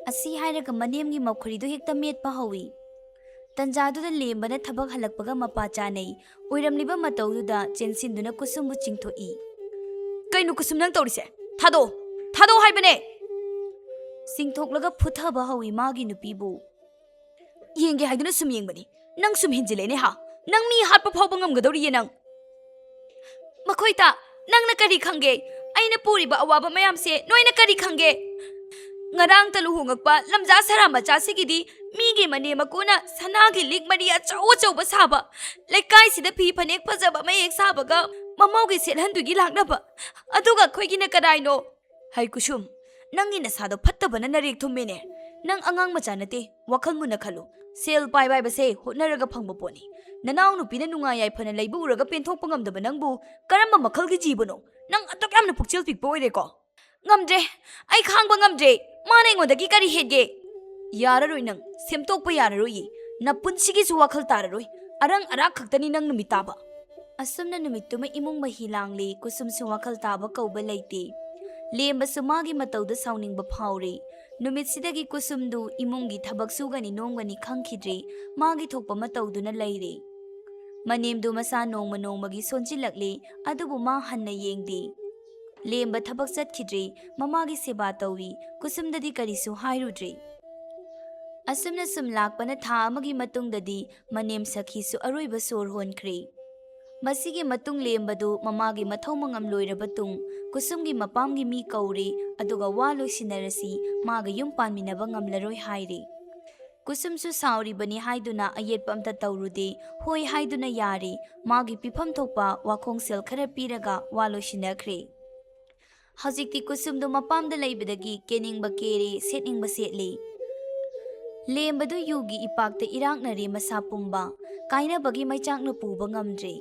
ꯑꯁꯤ ꯍꯥꯏꯔꯒ ꯃꯅꯦꯝꯒꯤ ꯃꯧꯈ꯭ꯔꯤꯗꯨ ꯍꯦꯛꯇ ꯃꯦꯠꯄ ꯍꯧꯏ꯫ ꯇꯟꯖꯥꯗꯨꯗ ꯂꯦꯝꯕꯅ ꯊꯕꯛ ꯍꯜꯂꯛꯄꯒ ꯃꯄꯥ ꯆꯥꯅꯩ꯫ ꯑꯣꯏꯔꯝꯂꯤꯕ ꯃꯇꯧꯗꯨꯗ ꯆꯦꯟꯁꯤꯟꯗꯨꯅ ꯀꯨꯁꯨꯝꯕꯨ ꯆꯤꯡꯊꯣꯛꯏ꯫ "ꯀꯩꯅꯣ ꯀꯨꯁꯨꯝ ꯅꯪ ꯇꯧꯔꯤꯁꯦ? ꯊꯥꯗꯣꯛꯑꯣ, ꯊꯥꯗꯣꯛꯑꯣ ꯍꯥꯏꯕꯅꯦ!" ꯆꯤꯡꯊꯣꯛꯂꯒ ꯐꯨꯊꯕ ꯍꯧꯏ ꯃꯥꯒꯤ ꯅꯨꯄꯤꯕꯨ꯫ "ꯌꯦꯡꯒꯦ ꯍꯥꯏꯗꯨꯅ ꯁꯨꯝ ꯌꯦꯡꯕꯅꯤ, ꯅꯪ ꯁꯨꯝ ꯍꯦꯟꯖꯤꯜꯂꯦꯅꯦ ꯍꯥ? ꯅꯪ ꯃꯤ ꯍꯥꯠꯄ ꯐꯥꯎꯕ ꯉꯝꯒꯗꯧꯔꯤꯌꯦ ꯅꯪ!" "ꯃꯈꯣꯏꯇ, ꯅꯪꯅ ꯀꯔꯤ ꯈꯪꯒꯦ? ꯑꯩꯅ ꯄꯨꯔꯤꯕ ꯑꯋꯥꯕ ꯃꯌꯥꯝꯁꯦ ꯅꯣꯏꯅ ꯀꯔꯤ ꯈꯪꯒꯦ? ꯉꯔꯥꯡꯇ ꯂꯨꯍꯣꯡꯉꯛꯄ ꯂꯝꯖꯥ ꯁꯔꯥ ꯃꯆꯥꯁꯤꯒꯤꯗꯤ ꯃꯤꯒꯤ ꯃꯅꯦꯝ ꯃꯀꯨꯅ ꯁꯅꯥꯒꯤ ꯂꯤꯛ ꯃꯔꯤ ꯑꯆꯧ ꯑꯆꯧꯕ ꯁꯥꯕ, ꯂꯩꯀꯥꯏꯁꯤꯗ ꯐꯤ ꯐꯅꯦꯛ ꯐꯖꯕ ꯃꯌꯦꯛ ꯁꯥꯕꯒ ꯃꯃꯧꯒꯤ ꯁꯦꯠꯍꯟꯗꯣꯏꯒꯤ ꯂꯥꯛꯅꯕ, ꯑꯗꯨꯒ ꯑꯩꯈꯣꯏꯒꯤꯅ ꯀꯗꯥꯏꯅꯣ?" "ꯍꯩ ꯀꯨꯁꯨꯝ, ꯅꯪꯒꯤ ꯅꯁꯥꯗꯣ ꯐꯠꯇꯕꯅ ꯅꯔꯦꯛ ꯊꯨꯝꯃꯦꯅꯦ꯫ ꯅꯪ ꯑꯉꯥꯡ ꯃꯆꯥ ꯅꯠꯇꯦ, ꯋꯥꯈꯜ ꯃꯨꯟꯅ ꯈꯜꯂꯨ꯫ ꯁꯦꯜ ꯄꯥꯏꯕ ꯍꯥꯏꯕꯁꯦ ꯍꯣꯠꯅꯔꯒ ꯐꯪꯕ ꯄꯣꯠꯅꯤ꯫ ꯅꯅꯥꯎ ꯅꯨꯄꯤꯅ ꯅꯨꯡꯉꯥꯏ ꯌꯥꯏꯐꯅ ꯂꯩꯕ ꯎꯔꯒ ꯄꯦꯟꯊꯣꯛꯄ ꯉꯝꯗꯕ ꯅꯪꯕꯨ ꯀꯔꯝꯕ ꯃꯈꯜꯒꯤ ꯖꯤꯕꯅꯣ? ꯅꯪ ꯑꯗꯨꯛ ꯌꯥꯝꯅ ꯄꯨꯛꯆꯦꯜ ꯄꯤꯛꯄ ꯑꯣꯏꯔꯦꯀꯣ?" "ꯉꯝꯗ꯭ꯔꯦ, ꯑꯩ ꯈꯥꯡꯕ ꯉꯝꯗ꯭ꯔꯦ꯫ ꯃꯥꯅ ꯑꯩꯉꯣꯟꯗꯒꯤ ꯀꯔꯤ ꯍꯦꯟꯒꯦ?" "ꯌꯥꯔꯔꯣꯏ ꯅꯪ, ꯁꯦꯝꯗꯣꯛꯄ ꯌꯥꯔꯔꯣꯏꯌꯦ꯫ ꯅꯄꯨꯟꯁꯤꯒꯤꯁꯨ ꯋꯥꯈꯜ ꯇꯥꯔꯔꯣꯏ꯫ ꯑꯔꯪ ꯑꯔꯥꯛ ꯈꯛꯇꯅꯤ ꯅꯪ ꯅꯨꯃꯤꯠ ꯇꯥꯕ꯫" ꯑꯁꯨꯝꯅ ꯅꯨꯃꯤꯠꯇꯨꯃ ꯏꯃꯨꯡ ꯃꯍꯤ ꯂꯥꯡꯂꯤ, ꯀꯨꯁꯨꯝꯁꯨ ꯋꯥꯈꯜ ꯇꯥꯕ ꯀꯧꯕ ꯂꯩꯇꯦ꯫ ꯂꯦꯝꯕꯁꯨ ꯃꯥꯒꯤ ꯃꯇꯧꯗ ꯁꯥꯎꯅꯤꯡꯕ ꯐꯥꯎꯔꯤ꯫ ꯅꯨꯃꯤꯠꯁꯤꯗꯒꯤ ꯀꯨꯁꯨꯝꯗꯨ ꯏꯃꯨꯡꯒꯤ ꯊꯕꯛ ꯁꯨꯒꯅꯤ ꯅꯣꯝꯒꯅꯤ ꯈꯪꯈꯤꯗ꯭ꯔꯦ, ꯃꯥꯒꯤ ꯊꯣꯛꯄ ꯃꯇꯧꯗꯨꯅ ꯂꯩꯔꯦ꯫ ꯃꯅꯦꯝꯗꯨ ꯃꯁꯥ ꯅꯣꯡꯃ ꯅꯣꯡꯃꯒꯤ ꯁꯣꯟꯖꯤꯜꯂꯛꯂꯦ, ꯑꯗꯨꯕꯨ ꯃꯥ ꯍꯟꯅ ꯌꯦꯡꯗꯦ꯫ ꯂꯦꯝꯕ ꯊꯕꯛ ꯆꯠꯈꯤꯗ꯭ꯔꯦ, ꯃꯃꯥꯒꯤ ꯁꯦꯕꯥ ꯇꯧꯏ, ꯀꯨꯁꯨꯝꯗꯗꯤ ꯀꯔꯤꯁꯨ ꯍꯥꯏꯔꯨꯗ꯭ꯔꯦ꯫ ꯑꯁꯨꯝꯅ ꯁꯨꯝ ꯂꯥꯛꯄꯅ ꯊꯥ ꯑꯃꯒꯤ ꯃꯇꯨꯡꯗꯗꯤ ꯃꯅꯦꯝ ꯁꯈꯤꯁꯨ ꯑꯔꯣꯏꯕ ꯁꯣꯔ ꯍꯣꯟꯈ꯭ꯔꯦ꯫ ꯃꯁꯤꯒꯤ ꯃꯇꯨꯡ ꯂꯦꯝꯕꯗꯨ ꯃꯃꯥꯒꯤ ꯃꯊꯧ ꯃꯉꯝ ꯂꯣꯏꯔꯕ ꯇꯨꯡ ꯀꯨꯁꯨꯝꯒꯤ ꯃꯄꯥꯝꯒꯤ ꯃꯤ ꯀꯧꯔꯦ, ꯑꯗꯨꯒ ꯋꯥ ꯂꯣꯏꯁꯤꯟꯅꯔꯁꯤ, ꯃꯥꯒ ꯌꯨꯝ ꯄꯥꯟꯃꯤꯟꯅꯕ ꯉꯝꯂꯔꯣꯏ ꯍꯥꯏꯔꯦ꯫ ꯀꯨꯁꯨꯝꯁꯨ ꯁꯥꯎꯔꯤꯕꯅꯤ ꯍꯥꯏꯗꯨꯅ ꯑꯌꯦꯠꯄ ꯑꯝꯇ ꯇꯧꯔꯨꯗꯦ, ꯍꯣꯏ ꯍꯥꯏꯗꯨꯅ ꯌꯥꯔꯦ, ꯃꯥꯒꯤ ꯄꯤꯐꯝ ꯊꯣꯛꯄ ꯋꯥꯈꯣꯡꯁꯦꯜ ꯈꯔ ꯄꯤꯔꯒ ꯋꯥ ꯂꯣꯏꯁꯤꯟꯅꯈ꯭ꯔꯦ꯫ ꯍꯧꯖꯤꯛꯇꯤ ꯀꯨꯁꯨꯝꯗꯨ ꯃꯄꯥꯝꯗ ꯂꯩꯕꯗꯒꯤ ꯀꯦꯅꯤꯡꯕ ꯀꯦꯔꯦ, ꯁꯦꯠꯅꯤꯡꯕ ꯁꯦꯠꯂꯦ꯫ ꯂꯦꯝꯕꯗꯨ ꯌꯨꯒꯤ ꯏꯄꯥꯛꯇ ꯏꯔꯥꯛꯅꯔꯦ ꯃꯁꯥ ꯄꯨꯝꯕ, ꯀꯥꯏꯅꯕꯒꯤ ꯃꯩꯆꯥꯛꯅ ꯄꯨꯕ ꯉꯝꯗ꯭ꯔꯦ꯫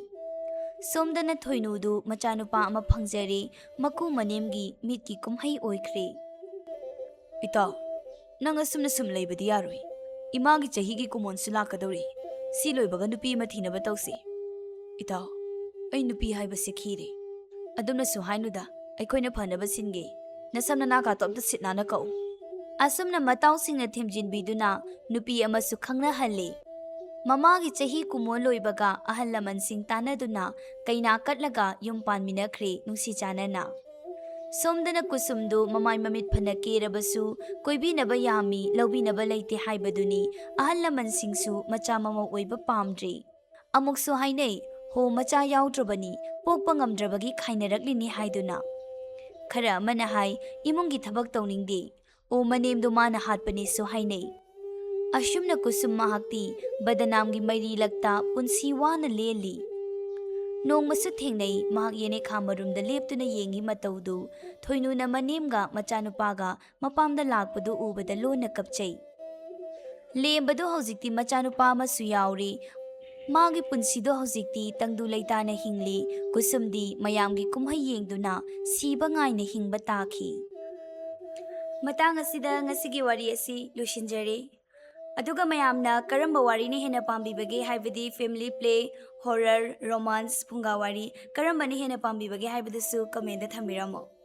ꯁꯣꯝꯗꯅ ꯊꯣꯏꯅꯨꯗꯨ ꯃꯆꯥꯅꯨꯄꯥ ꯑꯃ ꯐꯪꯖꯔꯦ, ꯃꯀꯨ ꯃꯅꯦꯝꯒꯤ ꯃꯤꯠꯀꯤ ꯀꯨꯝꯍꯩ ꯑꯣꯏꯈ꯭ꯔꯦ꯫ "ꯏꯇꯥꯎ, ꯅꯪ ꯑꯁꯨꯝꯅ ꯁꯨꯝ ꯂꯩꯕꯗꯤ ꯌꯥꯔꯣꯏ꯫ ꯏꯃꯥꯒꯤ ꯆꯍꯤꯒꯤ ꯀꯨꯃꯣꯟꯁꯨ ꯂꯥꯛꯀꯗꯧꯔꯤ꯫ ꯁꯤ ꯂꯣꯏꯕꯒ ꯅꯨꯄꯤ ꯑꯃ ꯊꯤꯅꯕ ꯇꯧꯁꯤ꯫" "ꯏꯇꯥꯎ, ꯑꯩ ꯅꯨꯄꯤ ꯍꯥꯏꯕꯁꯦ ꯈꯤꯔꯦ꯫ ꯑꯗꯨꯝꯅꯁꯨ ꯍꯥꯏꯅꯨꯗ, ꯑꯩꯈꯣꯏꯅ ꯐꯅꯕ ꯁꯤꯟꯒꯦ꯫ ꯅꯁꯝ ꯅꯅꯥꯒꯥꯗꯣ ꯑꯝꯇ ꯁꯤꯠ ꯅꯥꯟꯅ ꯀꯛꯎ꯫" ꯑꯁꯨꯝꯅ ꯃꯇꯥꯎꯁꯤꯡꯅ ꯊꯦꯝꯖꯤꯟꯕꯤꯗꯨꯅ ꯅꯨꯄꯤ ꯑꯃꯁꯨ ꯈꯪꯅꯍꯜꯂꯤ꯫ ꯃꯃꯥꯒꯤ ꯆꯍꯤ ꯀꯨꯟꯃꯣꯟ ꯂꯣꯏꯕꯒ ꯑꯍꯜ ꯂꯃꯟꯁꯤꯡ ꯇꯥꯟꯅꯗꯨꯅ ꯀꯩꯅꯥ ꯀꯠꯂꯒ ꯌꯨꯝ ꯄꯥꯟꯃꯤꯟꯅꯈ꯭ꯔꯦ ꯅꯨꯡꯁꯤ ꯆꯥꯟꯅꯅ꯫ ꯁꯣꯝꯗꯅ ꯀꯨꯁꯨꯝꯗꯨ ꯃꯃꯥꯏ ꯃꯃꯤꯠ ꯐꯅ ꯀꯦꯔꯕꯁꯨ ꯀꯣꯏꯕꯤꯅꯕ ꯌꯥꯝꯃꯤ, ꯂꯧꯕꯤꯅꯕ ꯂꯩꯇꯦ ꯍꯥꯏꯕꯗꯨꯅꯤ꯫ ꯑꯍꯜ ꯂꯃꯟꯁꯤꯡꯁꯨ ꯃꯆꯥ ꯃꯃꯧ ꯑꯣꯏꯕ ꯄꯥꯝꯗ꯭ꯔꯤ꯫ ꯑꯃꯨꯛꯁꯨ ꯍꯥꯏꯅꯩ, "ꯍꯣ, ꯃꯆꯥ ꯌꯥꯎꯗ꯭ꯔꯕꯅꯤ, ꯄꯣꯛꯄ ꯉꯝꯗ꯭ꯔꯕꯒꯤ ꯈꯥꯏꯅꯔꯛꯂꯤꯅꯤ" ꯍꯥꯏꯗꯨꯅ꯫ ꯈꯔ ꯑꯃꯅ ꯍꯥꯏ, "ꯏꯃꯨꯡꯒꯤ ꯊꯕꯛ ꯇꯧꯅꯤꯡꯗꯦ, ꯑꯣ, ꯃꯅꯦꯝꯗꯣ ꯃꯥꯅ ꯍꯥꯠꯄꯅꯦꯁꯨ" ꯍꯥꯏꯅꯩ꯫ ꯑꯁꯨꯝꯅ ꯀꯨꯁꯨꯝ ꯃꯍꯥꯛꯇꯤ ꯕꯗꯅꯥꯝꯒꯤ ꯃꯩꯔꯤ ꯂꯛꯇ ꯄꯨꯟꯁꯤ ꯋꯥꯅ ꯂꯦꯜꯂꯤ꯫ ꯅꯣꯡꯃꯁꯨ ꯊꯦꯡꯅꯩ, ꯃꯍꯥꯛ ꯌꯦꯅꯦꯈꯥ ꯃꯔꯨꯝꯗ ꯂꯦꯞꯇꯨꯅ ꯌꯦꯡꯉꯤ ꯃꯇꯧꯗꯨ꯫ ꯊꯣꯏꯅꯨꯅ ꯃꯅꯦꯝꯒ ꯃꯆꯥꯅꯨꯄꯥꯒ ꯃꯄꯥꯝꯗ ꯂꯥꯛꯄꯗꯨ ꯎꯕꯗ ꯂꯣꯟꯅ ꯀꯞꯆꯩ꯫ ꯂꯦꯝꯕꯗꯨ ꯍꯧꯖꯤꯛꯇꯤ ꯃꯆꯥꯅꯨꯄꯥ ꯑꯃꯁꯨ ꯌꯥꯎꯔꯤ꯫ ꯃꯥꯒꯤ ꯄꯨꯟꯁꯤꯗꯣ ꯍꯧꯖꯤꯛꯇꯤ ꯇꯪꯗꯨ ꯂꯩꯇꯥꯅ ꯍꯤꯡꯂꯤ꯫ ꯀꯨꯁꯨꯝꯗꯤ ꯃꯌꯥꯝꯒꯤ ꯀꯨꯝꯍꯩ ꯌꯦꯡꯗꯨꯅ ꯁꯤꯕ ꯉꯥꯏꯅ ꯍꯤꯡꯕ ꯇꯥꯈꯤ꯫ ꯃꯇꯥꯡ ꯑꯁꯤꯗ ꯉꯁꯤꯒꯤ ꯋꯥꯔꯤ ꯑꯁꯤ ꯂꯣꯏꯁꯤꯟꯖꯔꯦ꯫ ꯑꯗꯨꯒ ꯃꯌꯥꯝꯅ ꯀꯔꯝꯕ ꯋꯥꯔꯤꯅ ꯍꯦꯟꯅ ꯄꯥꯝꯕꯤꯕꯒꯦ ꯍꯥꯏꯕꯗꯤ family play, horror, romance, ꯐꯨꯡꯒꯥ ꯋꯥꯔꯤ ꯀꯔꯝꯕꯅ ꯍꯦꯟꯅ ꯄꯥꯝꯕꯤꯕꯒꯦ ꯍꯥꯏꯕꯗꯨꯁꯨ comment ꯊꯝꯕꯤꯔꯝꯃꯣ꯫